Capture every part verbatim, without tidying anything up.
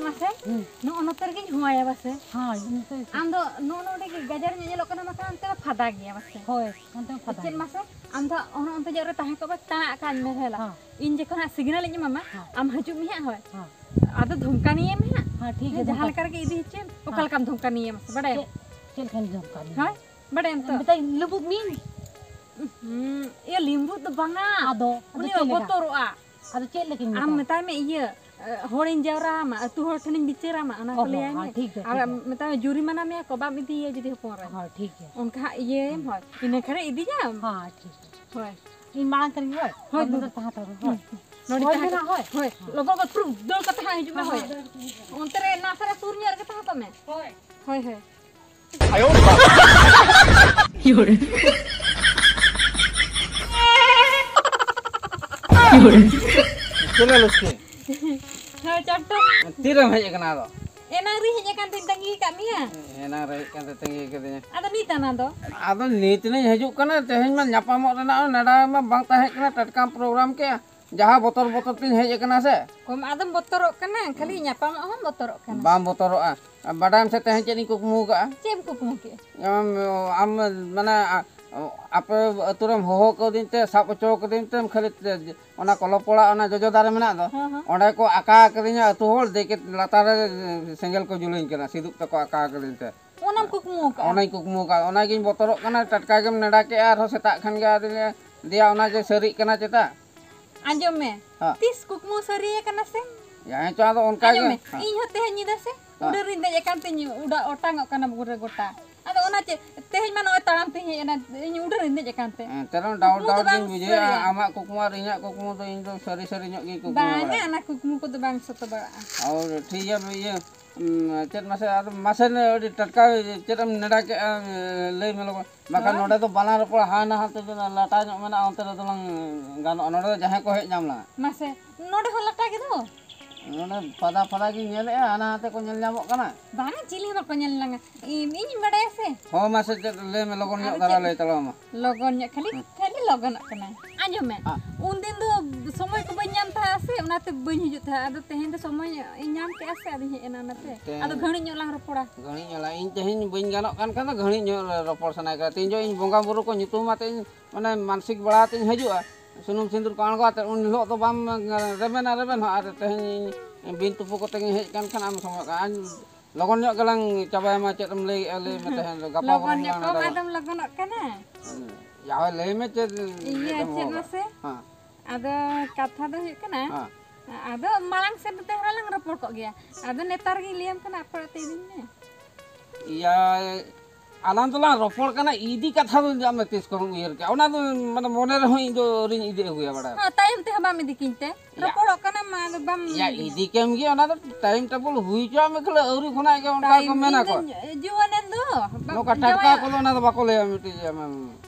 ᱪᱮᱫ ᱢᱟᱥᱮ? ᱦᱩᱸ᱾ ᱱᱚᱜᱼᱚ ᱱᱚᱛᱮ ᱨᱮᱜᱤᱧ ᱦᱚᱦᱚᱭᱟ ᱵᱟᱥᱮ᱾ ᱦᱳᱭ, ᱱᱚᱛᱮ ᱨᱮ᱾ ᱟᱢ ᱫᱚ ᱱᱚᱜᱼᱚ ᱱᱚᱰᱮ ᱜᱮ ᱜᱟᱡᱟᱲ ᱧᱚᱜ ᱧᱮᱞᱚᱜ ᱠᱟᱱᱟ, ᱵᱟᱠᱷᱟᱱ ᱚᱱᱛᱮ ᱫᱚ ᱯᱷᱟᱫᱟ ᱜᱮᱭᱟ ᱵᱟᱥᱮ᱾ ᱦᱳᱭ, ᱚᱱᱛᱮ ᱫᱚ ᱯᱷᱟᱫᱟ ᱪᱮᱫ ᱜᱮᱭᱟ᱾ ᱢᱟᱥᱮ? ᱟᱢ ᱫᱚ ᱚᱱᱮ ᱚᱱᱛᱮ ᱧᱚᱜ ᱨᱮ ᱛᱟᱦᱮᱸ ᱠᱚᱜ ᱢᱮ, ᱛᱟᱲᱟᱜ ᱠᱷᱟᱱ ᱢᱮ ᱦᱮᱞᱟ᱾ ᱦᱚᱸ᱾ ᱤᱧ ᱡᱚᱠᱷᱚᱱ ᱦᱟᱸᱜ ᱥᱤᱜᱽᱱᱟᱞ ᱤᱧ ᱮᱢᱟᱢᱟ, ᱦᱚᱸ᱾ ᱟᱢ ᱦᱤᱡᱩᱜ ᱢᱮ ᱦᱟᱸᱜ, ᱦᱳᱭ᱾ ᱦᱚᱸ᱾ ᱟᱫᱚ ᱫᱷᱚᱢᱠᱟᱱᱤᱭᱟᱹᱢ ᱦᱟᱸᱜ᱾ ᱦᱚᱸ, ᱴᱷᱤᱠ ᱜᱮᱭᱟ, ᱡᱟᱦᱟᱸ ᱫᱷᱚᱢᱠᱟ᱾ ᱞᱮᱠᱟ ᱨᱮᱜᱮ ᱤᱫᱤ ᱦᱚᱪᱚᱭᱮᱢ, ᱚᱠᱟ ᱦᱚᱸ᱾ ᱞᱮᱠᱟᱢ ᱫᱷᱚᱢᱠᱟᱱᱤᱭᱟᱹᱢᱟ ᱥᱮ, ᱵᱟᱰᱟᱭᱟᱢ? ᱪᱮᱫ, ᱪᱮᱫ ᱞᱮᱠᱟᱧ ᱫᱷᱚᱢᱠᱟᱱᱤᱭᱟᱹ? ᱦᱳᱭ, ᱵᱟᱰᱟᱭᱟᱢ ᱛᱚ? ᱢᱮᱛᱟᱭ ᱞᱩᱵᱩᱜ ᱢᱤᱧ᱾ ᱦᱩᱸ, ᱤᱭᱟᱹ ᱞᱤᱢᱵᱩ ᱫᱚ ᱵᱟᱝᱟ᱾ ᱟᱫᱚ, ᱟᱫᱚ ᱩᱱᱤ ᱪᱮᱫ ᱞᱮᱠᱟ? ᱵᱚᱛᱚᱨᱚᱜᱼᱟ᱾ ᱟᱫᱚ ᱪᱮᱫ ᱞᱮᱠᱟᱧ ᱟᱢ ᱢᱮᱛᱟᱭᱟ? ᱢᱮᱛᱟᱭ ᱢᱮ ᱤᱭᱟᱹ, ᱮ, ᱦᱚᱲᱤᱧ ᱡᱟᱣᱨᱟ ᱟᱢᱟ, ᱟᱹᱛᱩ ᱦᱚᱲ ᱴᱷᱮᱱᱤᱧ ᱵᱤᱪᱟᱹᱨ ᱟᱢᱟ, ᱚᱱᱟ ᱚ ᱠᱚ ᱦᱚᱸ, ᱞᱟᱹᱭᱟᱭ ᱦᱚᱸ, ᱢᱮ᱾ ᱴᱷᱤᱠ ᱜᱮᱭᱟ, ᱟᱨ ᱴᱷᱤᱠ ᱜᱮᱭᱟ᱾ ᱢᱮᱛᱟᱭ ᱢᱮ ᱡᱩᱨᱤᱢᱟᱱᱟ ᱢᱮᱭᱟ ᱠᱚ, ᱵᱟᱢ ᱤᱫᱤᱭᱮᱭᱟ ᱡᱩᱫᱤ ᱦᱚᱯᱚᱱ ᱨᱮ᱾ ᱦᱚᱸ, ᱴᱷᱤᱠ ᱜᱮᱭᱟ᱾ ᱚᱱᱠᱟ ᱦᱟᱸᱜ ᱤᱭᱟᱹᱭᱮᱢ, ᱦᱳᱭ, ᱤᱱᱟᱹ ᱠᱷᱟᱱᱮ ᱤᱫᱤᱭᱟᱢ᱾ ᱦᱚᱸ, ᱴᱷᱤᱠ ᱜᱮᱭᱟ᱾ ᱦᱳᱭ᱾ ᱤᱧ ᱢᱟᱲᱟᱝ ᱠᱟᱹᱱᱟᱹᱧ, ᱦᱳᱭ᱾ ᱦᱳᱭ, ᱦᱳᱭ, ᱱᱚᱰᱮ ᱦᱳᱭ, ᱛᱟᱦᱮᱸ ᱢᱮᱱᱟᱜ, ᱠᱚᱜ ᱦᱳᱭ᱾ ᱦᱳᱭ, ᱞᱚᱜᱚᱱ ᱜᱮ ᱯᱩᱨᱩᱵ ᱫᱟᱹᱲ ᱠᱟᱛᱮ ᱦᱟᱸᱜ ᱦᱤᱡᱩᱜ ᱢᱮ, ᱦᱳᱭ, ᱦᱳᱭ᱾ ᱦᱳᱭ᱾ ᱚᱱᱛᱮ ᱨᱮ ᱱᱟᱥᱮ ᱨᱮ ᱥᱩᱨ ᱧᱚᱜ ᱨᱮᱜᱮ ᱛᱟᱦᱮᱸ ᱠᱚᱜ ᱢᱮ᱾ ᱦᱳᱭ᱾ ᱦᱳᱭ, ᱦᱳᱭ᱾ ᱪᱮᱫ ᱞᱮ ᱞᱚᱥᱠᱮ? ᱦᱮᱸ, ᱪᱟᱴᱴᱟ᱾ ᱛᱤᱨᱮᱢ ᱦᱮᱡ ᱟᱠᱟᱱᱟ ᱟᱫᱚ? ᱮᱱᱟᱝ ᱨᱤᱧ ᱦᱮᱡ ᱟᱠᱟᱱ ᱛᱤᱧ ᱛᱟᱺᱜᱤ ᱟᱠᱟᱫ ᱢᱮᱭᱟ᱾ ᱮᱱᱟᱝ ᱨᱮ ᱦᱮᱡ ᱠᱟᱱ ᱛᱮ ᱛᱟᱺᱜᱤ ᱠᱟᱫᱤᱧᱟ᱾ ᱟᱫᱚ ᱱᱤᱛ ᱟᱱᱟ ᱫᱚ? ᱟᱫᱚ ᱱᱤᱛ ᱞᱤᱧ ᱦᱤᱡᱩᱜ ᱠᱟᱱᱟ, ᱛᱮᱦᱮᱧ ᱢᱟ ᱧᱟᱯᱟᱢᱚᱜ ᱨᱮᱱᱟᱜ ᱱᱮᱰᱟ ᱢᱟ ᱵᱟᱝ ᱛᱟᱦᱮᱸ ᱠᱟᱱᱟ, ᱴᱟᱴᱠᱟᱢ ᱯᱨᱳᱜᱨᱟᱢ ᱠᱮᱜᱼᱟ᱾ ᱡᱟᱦᱟᱸ ᱵᱚᱛᱚᱨ ᱵᱚᱛᱚᱨ ᱛᱤᱧ ᱦᱮᱡ ᱟᱠᱟᱱᱟ ᱥᱮ᱾ ᱠᱚᱢ ᱟᱫᱚᱢ ᱵᱚᱛᱚᱨᱚᱜ ᱠᱟᱱᱟ, ᱠᱷᱟᱹᱞᱤ ᱧᱟᱯᱟᱢᱚᱜ ᱦᱚᱸᱢ ᱵᱚᱛᱚᱨᱚᱜ ᱠᱟᱱᱟ᱾ ᱵᱟᱢ ᱵᱚᱛᱚᱨᱚᱜᱼᱟ᱾ ᱟᱨ ᱵᱟᱰᱟᱭᱟᱢ ᱥᱮ ᱛᱮᱦᱮᱧ ᱪᱮᱫ ᱤᱧ ᱠᱩᱠᱢᱩ ᱟᱠᱟᱫᱼᱟ? ᱪᱮᱫ ᱮᱢ ᱠᱩᱠᱢᱩ ᱠᱮᱫᱼᱟ? ᱟᱢ, ᱟᱢ ᱢᱟᱱᱮ, ᱟ-, ᱟᱯᱮ ᱟᱹᱛᱩ ᱨᱮᱢ ᱦᱚᱦᱚ ᱠᱟᱹᱫᱤᱧ ᱛᱮ, ᱥᱟᱵ ᱦᱚᱪᱚ ᱠᱟᱹᱫᱤᱧ ᱛᱮᱢ, ᱠᱷᱟᱹᱞᱤ ᱛᱮ, ᱚᱱᱟ ᱠᱚᱞᱚᱯᱚᱲᱟ, ᱚᱱᱟ ᱡᱚᱡᱚ ᱫᱟᱨᱮ ᱢᱮᱱᱟᱜ ᱫᱚ, ᱦᱮᱸ, ᱦᱮᱸ᱾ ᱚᱸᱰᱮ ᱠᱚ ᱟᱠᱟ ᱠᱟᱹᱫᱤᱧᱟ ᱟᱹᱛᱩ ᱦᱚᱲ, ᱫᱮ ᱠᱮ ᱞᱟᱛᱟᱨ ᱨᱮ ᱥᱮᱸᱜᱮᱞ ᱠᱚ ᱡᱩᱞᱟᱹᱧ ᱠᱟᱱᱟ, ᱥᱤᱫᱩᱯ ᱛᱟᱠᱚ ᱟᱠᱟ ᱠᱟᱹᱫᱤᱧ ᱛᱮ᱾ ᱚᱱᱟᱢ ᱠᱩᱠᱢᱩ ᱟᱠᱟᱫᱼᱟ? ᱚᱱᱟᱧ ᱠᱩᱠᱢᱩ ᱟᱠᱟᱫ, ᱚᱱᱟᱜᱤᱧ ᱵᱚᱛᱚᱨᱚᱜ ᱠᱟᱱᱟ᱾ ᱴᱟᱴᱠᱟ ᱜᱮᱢ ᱱᱮᱰᱟ ᱠᱮᱜᱼᱟ, ᱟᱨᱦᱚᱸ ᱥᱮᱛᱟᱜ ᱠᱷᱟᱱ ᱜᱮ ᱟᱫᱚᱧ ᱞᱟᱹᱭᱟ, ᱫᱮᱭᱟ, ᱚᱱᱟ ᱡᱮ ᱥᱟᱹᱨᱤᱜ ᱠᱟᱱᱟ ᱪᱮᱛᱟ? ᱟᱸᱡᱚᱢ ᱢᱮ, ᱦᱮᱸ᱾ ᱛᱤᱥ ᱠᱩᱠᱢᱩ ᱥᱟᱹᱨᱤ ᱟᱠᱟᱱᱟ ᱥᱮ? ᱦᱮᱸ ᱪᱚ, ᱟᱫᱚ ᱚᱱᱠᱟ ᱟᱸᱡᱚᱢ ᱜᱮ᱾ ᱢᱮ, ᱦᱮᱸ᱾ ᱤᱧ ᱦᱚᱸ ᱛᱮᱦᱮᱧ ᱧᱤᱫᱟᱹ ᱥᱮ ᱦᱮᱸ᱾ ᱩᱰᱟᱹᱱ ᱨᱤᱧ ᱫᱮᱡ ᱟᱠᱟᱱ ᱛᱤᱧ ᱩᱰᱟ-, ᱚᱴᱟᱝ ᱚᱜ ᱠᱟᱱᱟ ᱯᱩᱨᱟᱹ ᱜᱚᱴᱟ᱾ ᱟᱫᱚ ᱚᱱᱟ ᱪᱮᱫ, ᱛᱮᱦᱮᱧ ᱢᱟ ᱱᱚᱜᱼᱚᱭ ᱛᱟᱲᱟᱢ ᱛᱤᱧ ᱦᱮᱡ ᱮᱱᱟ, ᱤᱧ ᱩᱰᱟᱹᱱ ᱨᱤᱧ ᱫᱮᱡ ᱟᱠᱟᱱ ᱛᱮ᱾ ᱮᱱᱛᱮ ᱨᱮᱦᱚᱸ ᱠᱩᱠᱢᱩ ᱰᱟᱣᱩᱴ ᱫᱚ ᱰᱟᱣᱩᱴ ᱵᱟᱝ ᱜᱤᱧ ᱵᱩᱡᱷᱟᱹᱣᱮᱫᱼᱟ, ᱥᱟᱹᱨᱤᱭᱟ᱾ ᱟᱢᱟᱜ ᱠᱩᱠᱢᱩ ᱟᱨ ᱤᱧᱟᱹᱜ ᱠᱩᱠᱢᱩ ᱫᱚ ᱤᱧ ᱫᱚ ᱥᱟᱹᱨᱤ ᱥᱟᱹᱨᱤ ᱧᱚᱜ ᱜᱤᱧ ᱠᱩᱠᱢᱩ ᱵᱟᱝᱟ, ᱵᱟᱲᱟᱭᱟ᱾ ᱚᱱᱟ ᱠᱩᱠᱢᱩ ᱠᱚᱫᱚ ᱵᱟᱝ ᱥᱚᱛᱚ ᱵᱟᱲᱟᱜᱼᱟ᱾ ᱟᱨ ᱴᱷᱤᱠ ᱜᱮᱭᱟ, ᱤᱭᱟᱹ, ᱩᱸ, ᱪᱮᱫ ᱢᱟᱥᱮ, ᱟᱫᱚ ᱢᱟᱥᱮ ᱟᱹᱰᱤ ᱴᱟᱴᱠᱟ ᱪᱮᱫ ᱮᱢ ᱱᱮᱰᱟ ᱠᱮᱜᱼᱟ, ᱞᱟᱹᱭ ᱢᱮ ᱞᱚᱜᱚᱱ᱾ ᱵᱟᱠᱷᱟᱱ ᱦᱳᱭ᱾ ᱱᱚᱰᱮ ᱫᱚ ᱵᱟᱞᱟᱝ ᱨᱚᱯᱚᱲᱟ, ᱦᱟᱱᱟ ᱦᱟᱱᱛᱮ ᱫᱚ ᱞᱟᱴᱟ ᱧᱚᱜ ᱢᱮᱱᱟᱜᱼᱟ, ᱚᱱᱛᱮ ᱨᱮᱫᱚ ᱞᱟᱝ ᱜᱟᱱᱚᱜᱼᱟ᱾ ᱱᱚᱰᱮ ᱫᱚ ᱡᱟᱦᱟᱸᱭ ᱠᱚ ᱦᱮᱡ ᱧᱟᱢ ᱞᱟᱝᱟ᱾ ᱢᱟᱥᱮ, ᱱᱚᱰᱮ ᱦᱚᱸ ᱞᱟᱴᱟ ᱜᱮ ᱫᱚ᱾ ᱱᱚᱰᱮ ᱯᱷᱟᱫᱟ ᱯᱷᱟᱫᱟ ᱜᱤᱧ ᱧᱮᱞᱮᱜᱼᱟ, ᱦᱟᱱᱟ ᱦᱟᱛᱮ ᱠᱚ ᱧᱮᱞ ᱧᱟᱢᱚᱜ ᱠᱟᱱᱟ᱾ ᱵᱟᱝᱟ, ᱪᱤᱞᱤ ᱦᱚᱸ ᱵᱟᱠᱚ ᱧᱮᱞ ᱞᱟᱝᱟ᱾ ᱤᱧ, ᱤᱧᱤᱧ ᱵᱟᱰᱟᱭᱟ ᱥᱮ᱾ ᱦᱚᱸ, ᱢᱟᱥᱮ ᱪᱮᱫ ᱞᱟᱹᱭ ᱢᱮ, ᱞᱚᱜᱚᱱ ᱧᱚᱜ ᱟᱫᱚ ᱫᱷᱟᱨᱟ ᱪᱮᱫ? ᱞᱟᱹᱭ ᱛᱟᱞᱟᱝ ᱢᱮ᱾ ᱞᱚᱜᱚᱱ ᱧᱚᱜ, ᱠᱷᱟᱹᱞᱤ, ᱦᱩᱸ᱾ ᱠᱷᱟᱹᱞᱤ ᱞᱚᱜᱚᱱᱚᱜ ᱠᱟᱱᱟ᱾ ᱟᱸᱡᱚᱢ ᱢᱮ, ᱦᱮᱸ᱾ ᱩᱱᱫᱤᱱ ᱫᱚ ᱥᱚᱢᱚᱭ ᱠᱚ ᱵᱟᱹᱧ ᱧᱟᱢ ᱛᱟᱦᱮᱸᱜᱼᱟ ᱥᱮ, ᱚᱱᱟᱛᱮ ᱵᱟᱹᱧ ᱦᱤᱡᱩᱜ ᱛᱟᱦᱮᱸᱜᱼᱟ᱾ ᱟᱫᱚ ᱛᱮᱦᱮᱧ ᱫᱚ ᱥᱚᱢᱚᱭ ᱤᱧ ᱧᱟᱢ ᱠᱮᱜᱼᱟ ᱥᱮ, ᱟᱫᱚᱧ ᱦᱮᱡ ᱮᱱᱟ ᱚᱱᱟᱛᱮ᱾ ᱛᱮᱦᱮᱧ ᱟᱫᱚ ᱜᱷᱟᱹᱲᱤᱡ ᱧᱚᱜ ᱞᱟᱝ ᱨᱚᱯᱚᱲᱟ᱾ ᱜᱷᱟᱹᱲᱤᱡ ᱧᱚᱜ ᱞᱟᱝ, ᱤᱧ ᱛᱮᱦᱮᱧ ᱵᱟᱹᱧ ᱜᱟᱱᱚᱜ ᱠᱟᱱ ᱠᱷᱟᱱ ᱫᱚ ᱜᱷᱟᱹᱲᱤᱡ ᱧᱚᱜ ᱨᱚᱯᱚᱲ ᱥᱟᱱᱟᱭᱮ ᱠᱟᱱᱟ᱾ ᱛᱮᱦᱮᱧ ᱡᱚ ᱤᱧ ᱵᱚᱸᱜᱟ ᱵᱩᱨᱩ ᱠᱚ ᱧᱩᱛᱩᱢ ᱟᱛᱮ ᱤᱧ ᱢᱟᱱᱮ ᱢᱟᱱᱥᱤᱠ ᱵᱟᱲᱟ ᱠᱟᱛᱮᱧ ᱦᱤᱡᱩᱜᱼᱟ, ᱥᱩᱱᱩᱢ ᱥᱤᱸᱫᱩᱨ ᱠᱚ ᱟᱬᱜᱚ ᱟᱛᱮ, ᱩᱱ ᱦᱤᱞᱳᱜ ᱫᱚ ᱵᱟᱢ ᱨᱮᱵᱮᱱᱟ ᱨᱮᱵᱮᱱ ᱦᱚᱸ᱾ ᱟᱨ ᱛᱮᱦᱮᱧ ᱵᱤᱱ ᱛᱩᱯᱩ ᱠᱟᱛᱮ ᱜᱤᱧ ᱦᱮᱡ ᱠᱟᱱ ᱠᱷᱟᱱ ᱟᱢ ᱥᱚᱢᱚᱭ ᱠᱟᱜᱼᱟ᱾ ᱞᱚᱜᱚᱱ ᱧᱚᱜ ᱜᱮᱞᱟᱝ ᱪᱟᱵᱟᱭ ᱢᱟ, ᱪᱮᱫ ᱮᱢ ᱞᱟᱹᱭᱮᱜᱼᱟ ᱞᱟᱹᱭ ᱢᱮ ᱛᱟᱦᱮᱸ ᱫᱚ, ᱜᱟᱯᱟ ᱞᱚᱜᱚᱱ ᱵᱚᱨᱚᱝ ᱧᱚᱜ ᱞᱟᱝ ᱠᱚᱢ ᱨᱚᱲᱟ᱾ ᱟᱫᱚᱢ ᱞᱚᱜᱚᱱᱚᱜ ᱠᱟᱱᱟ᱾ ᱦᱩᱸ᱾ ᱭᱟ ᱦᱳᱭ, ᱞᱟᱹᱭ ᱢᱮ ᱪᱮᱫ ᱤᱭᱟᱹ, ᱮᱴᱟᱜ ᱪᱮᱫ ᱦᱚᱲ? ᱢᱟᱥᱮ? ᱦᱮᱸ᱾ ᱟᱫᱚ ᱠᱟᱛᱷᱟ ᱫᱚ ᱦᱩᱭᱩᱜ ᱠᱟᱱᱟ, ᱦᱮᱸ᱾ ᱟᱫᱚ ᱢᱟᱲᱟᱝ ᱥᱮᱫ ᱫᱚ ᱛᱮᱦᱮᱧ ᱞᱟᱝ ᱨᱚᱯᱚᱲ ᱠᱚᱜ ᱜᱮᱭᱟ᱾ ᱟᱫᱚ ᱱᱮᱛᱟᱨ ᱜᱤᱧ ᱞᱟᱹᱭᱟᱢ ᱠᱟᱱᱟ, ᱟᱯᱲᱟᱜ ᱛᱮ ᱤᱫᱤᱧ ᱢᱮ᱾ ᱭᱟ, ᱟᱞᱟᱝ ᱫᱚᱞᱟᱝ ᱨᱚᱯᱚᱲ ᱠᱟᱱᱟ, ᱤᱫᱤ ᱠᱟᱛᱷᱟ ᱫᱚ ᱟᱢ ᱫᱚ ᱛᱤᱥ ᱠᱷᱚᱱᱮᱢ ᱩᱭᱦᱟᱹᱨ ᱠᱮᱜᱼᱟ? ᱚᱱᱟ ᱫᱚ ᱢᱟᱱᱮ ᱢᱚᱱᱮ ᱨᱮᱦᱚᱸ ᱤᱧ ᱫᱚ ᱟᱹᱣᱨᱤᱧ ᱤᱫᱤ ᱟᱹᱜᱩᱭᱟ, ᱵᱟᱲᱟᱭ᱾ ᱦᱚᱸ, ᱛᱟᱭᱚᱢ ᱛᱮᱦᱚᱸ ᱵᱟᱢ ᱤᱫᱤ ᱠᱤᱧ ᱛᱮ᱾ ᱭᱟ᱾ ᱨᱚᱯᱚᱲᱚᱜ ᱠᱟᱱᱟᱢ, ᱟᱫᱚ ᱵᱟᱢ ᱭᱟ, ᱤᱫᱤᱧᱟ᱾ ᱤᱫᱤ ᱠᱮᱢ ᱜᱮ, ᱚᱱᱟ ᱫᱚ ᱴᱟᱭᱤᱢ ᱴᱮᱵᱚᱞ ᱦᱩᱭ ᱦᱚᱪᱚᱣᱟᱜ ᱢᱮ, ᱠᱷᱟᱹᱞᱤ ᱟᱹᱣᱨᱤ ᱠᱷᱚᱱᱟᱜ ᱜᱮ ᱚᱱᱠᱟ ᱠᱚ ᱴᱟᱭᱤᱢ ᱢᱮᱱᱟ ᱤᱧ ᱠᱚ᱾ ᱫᱚᱧ ᱡᱩᱣᱟᱹᱱ ᱮᱱ ᱫᱚ, ᱵᱟᱢ ᱱᱚᱝᱠᱟ ᱴᱟᱴᱠᱟ ᱡᱟᱶᱟᱭᱚᱜ᱾ ᱠᱚᱫᱚ ᱚᱱᱟ ᱫᱚ ᱵᱟᱠᱚ ᱞᱟᱹᱭᱟ ᱢᱤᱫᱴᱤᱡ ᱟᱢᱮᱢ᱾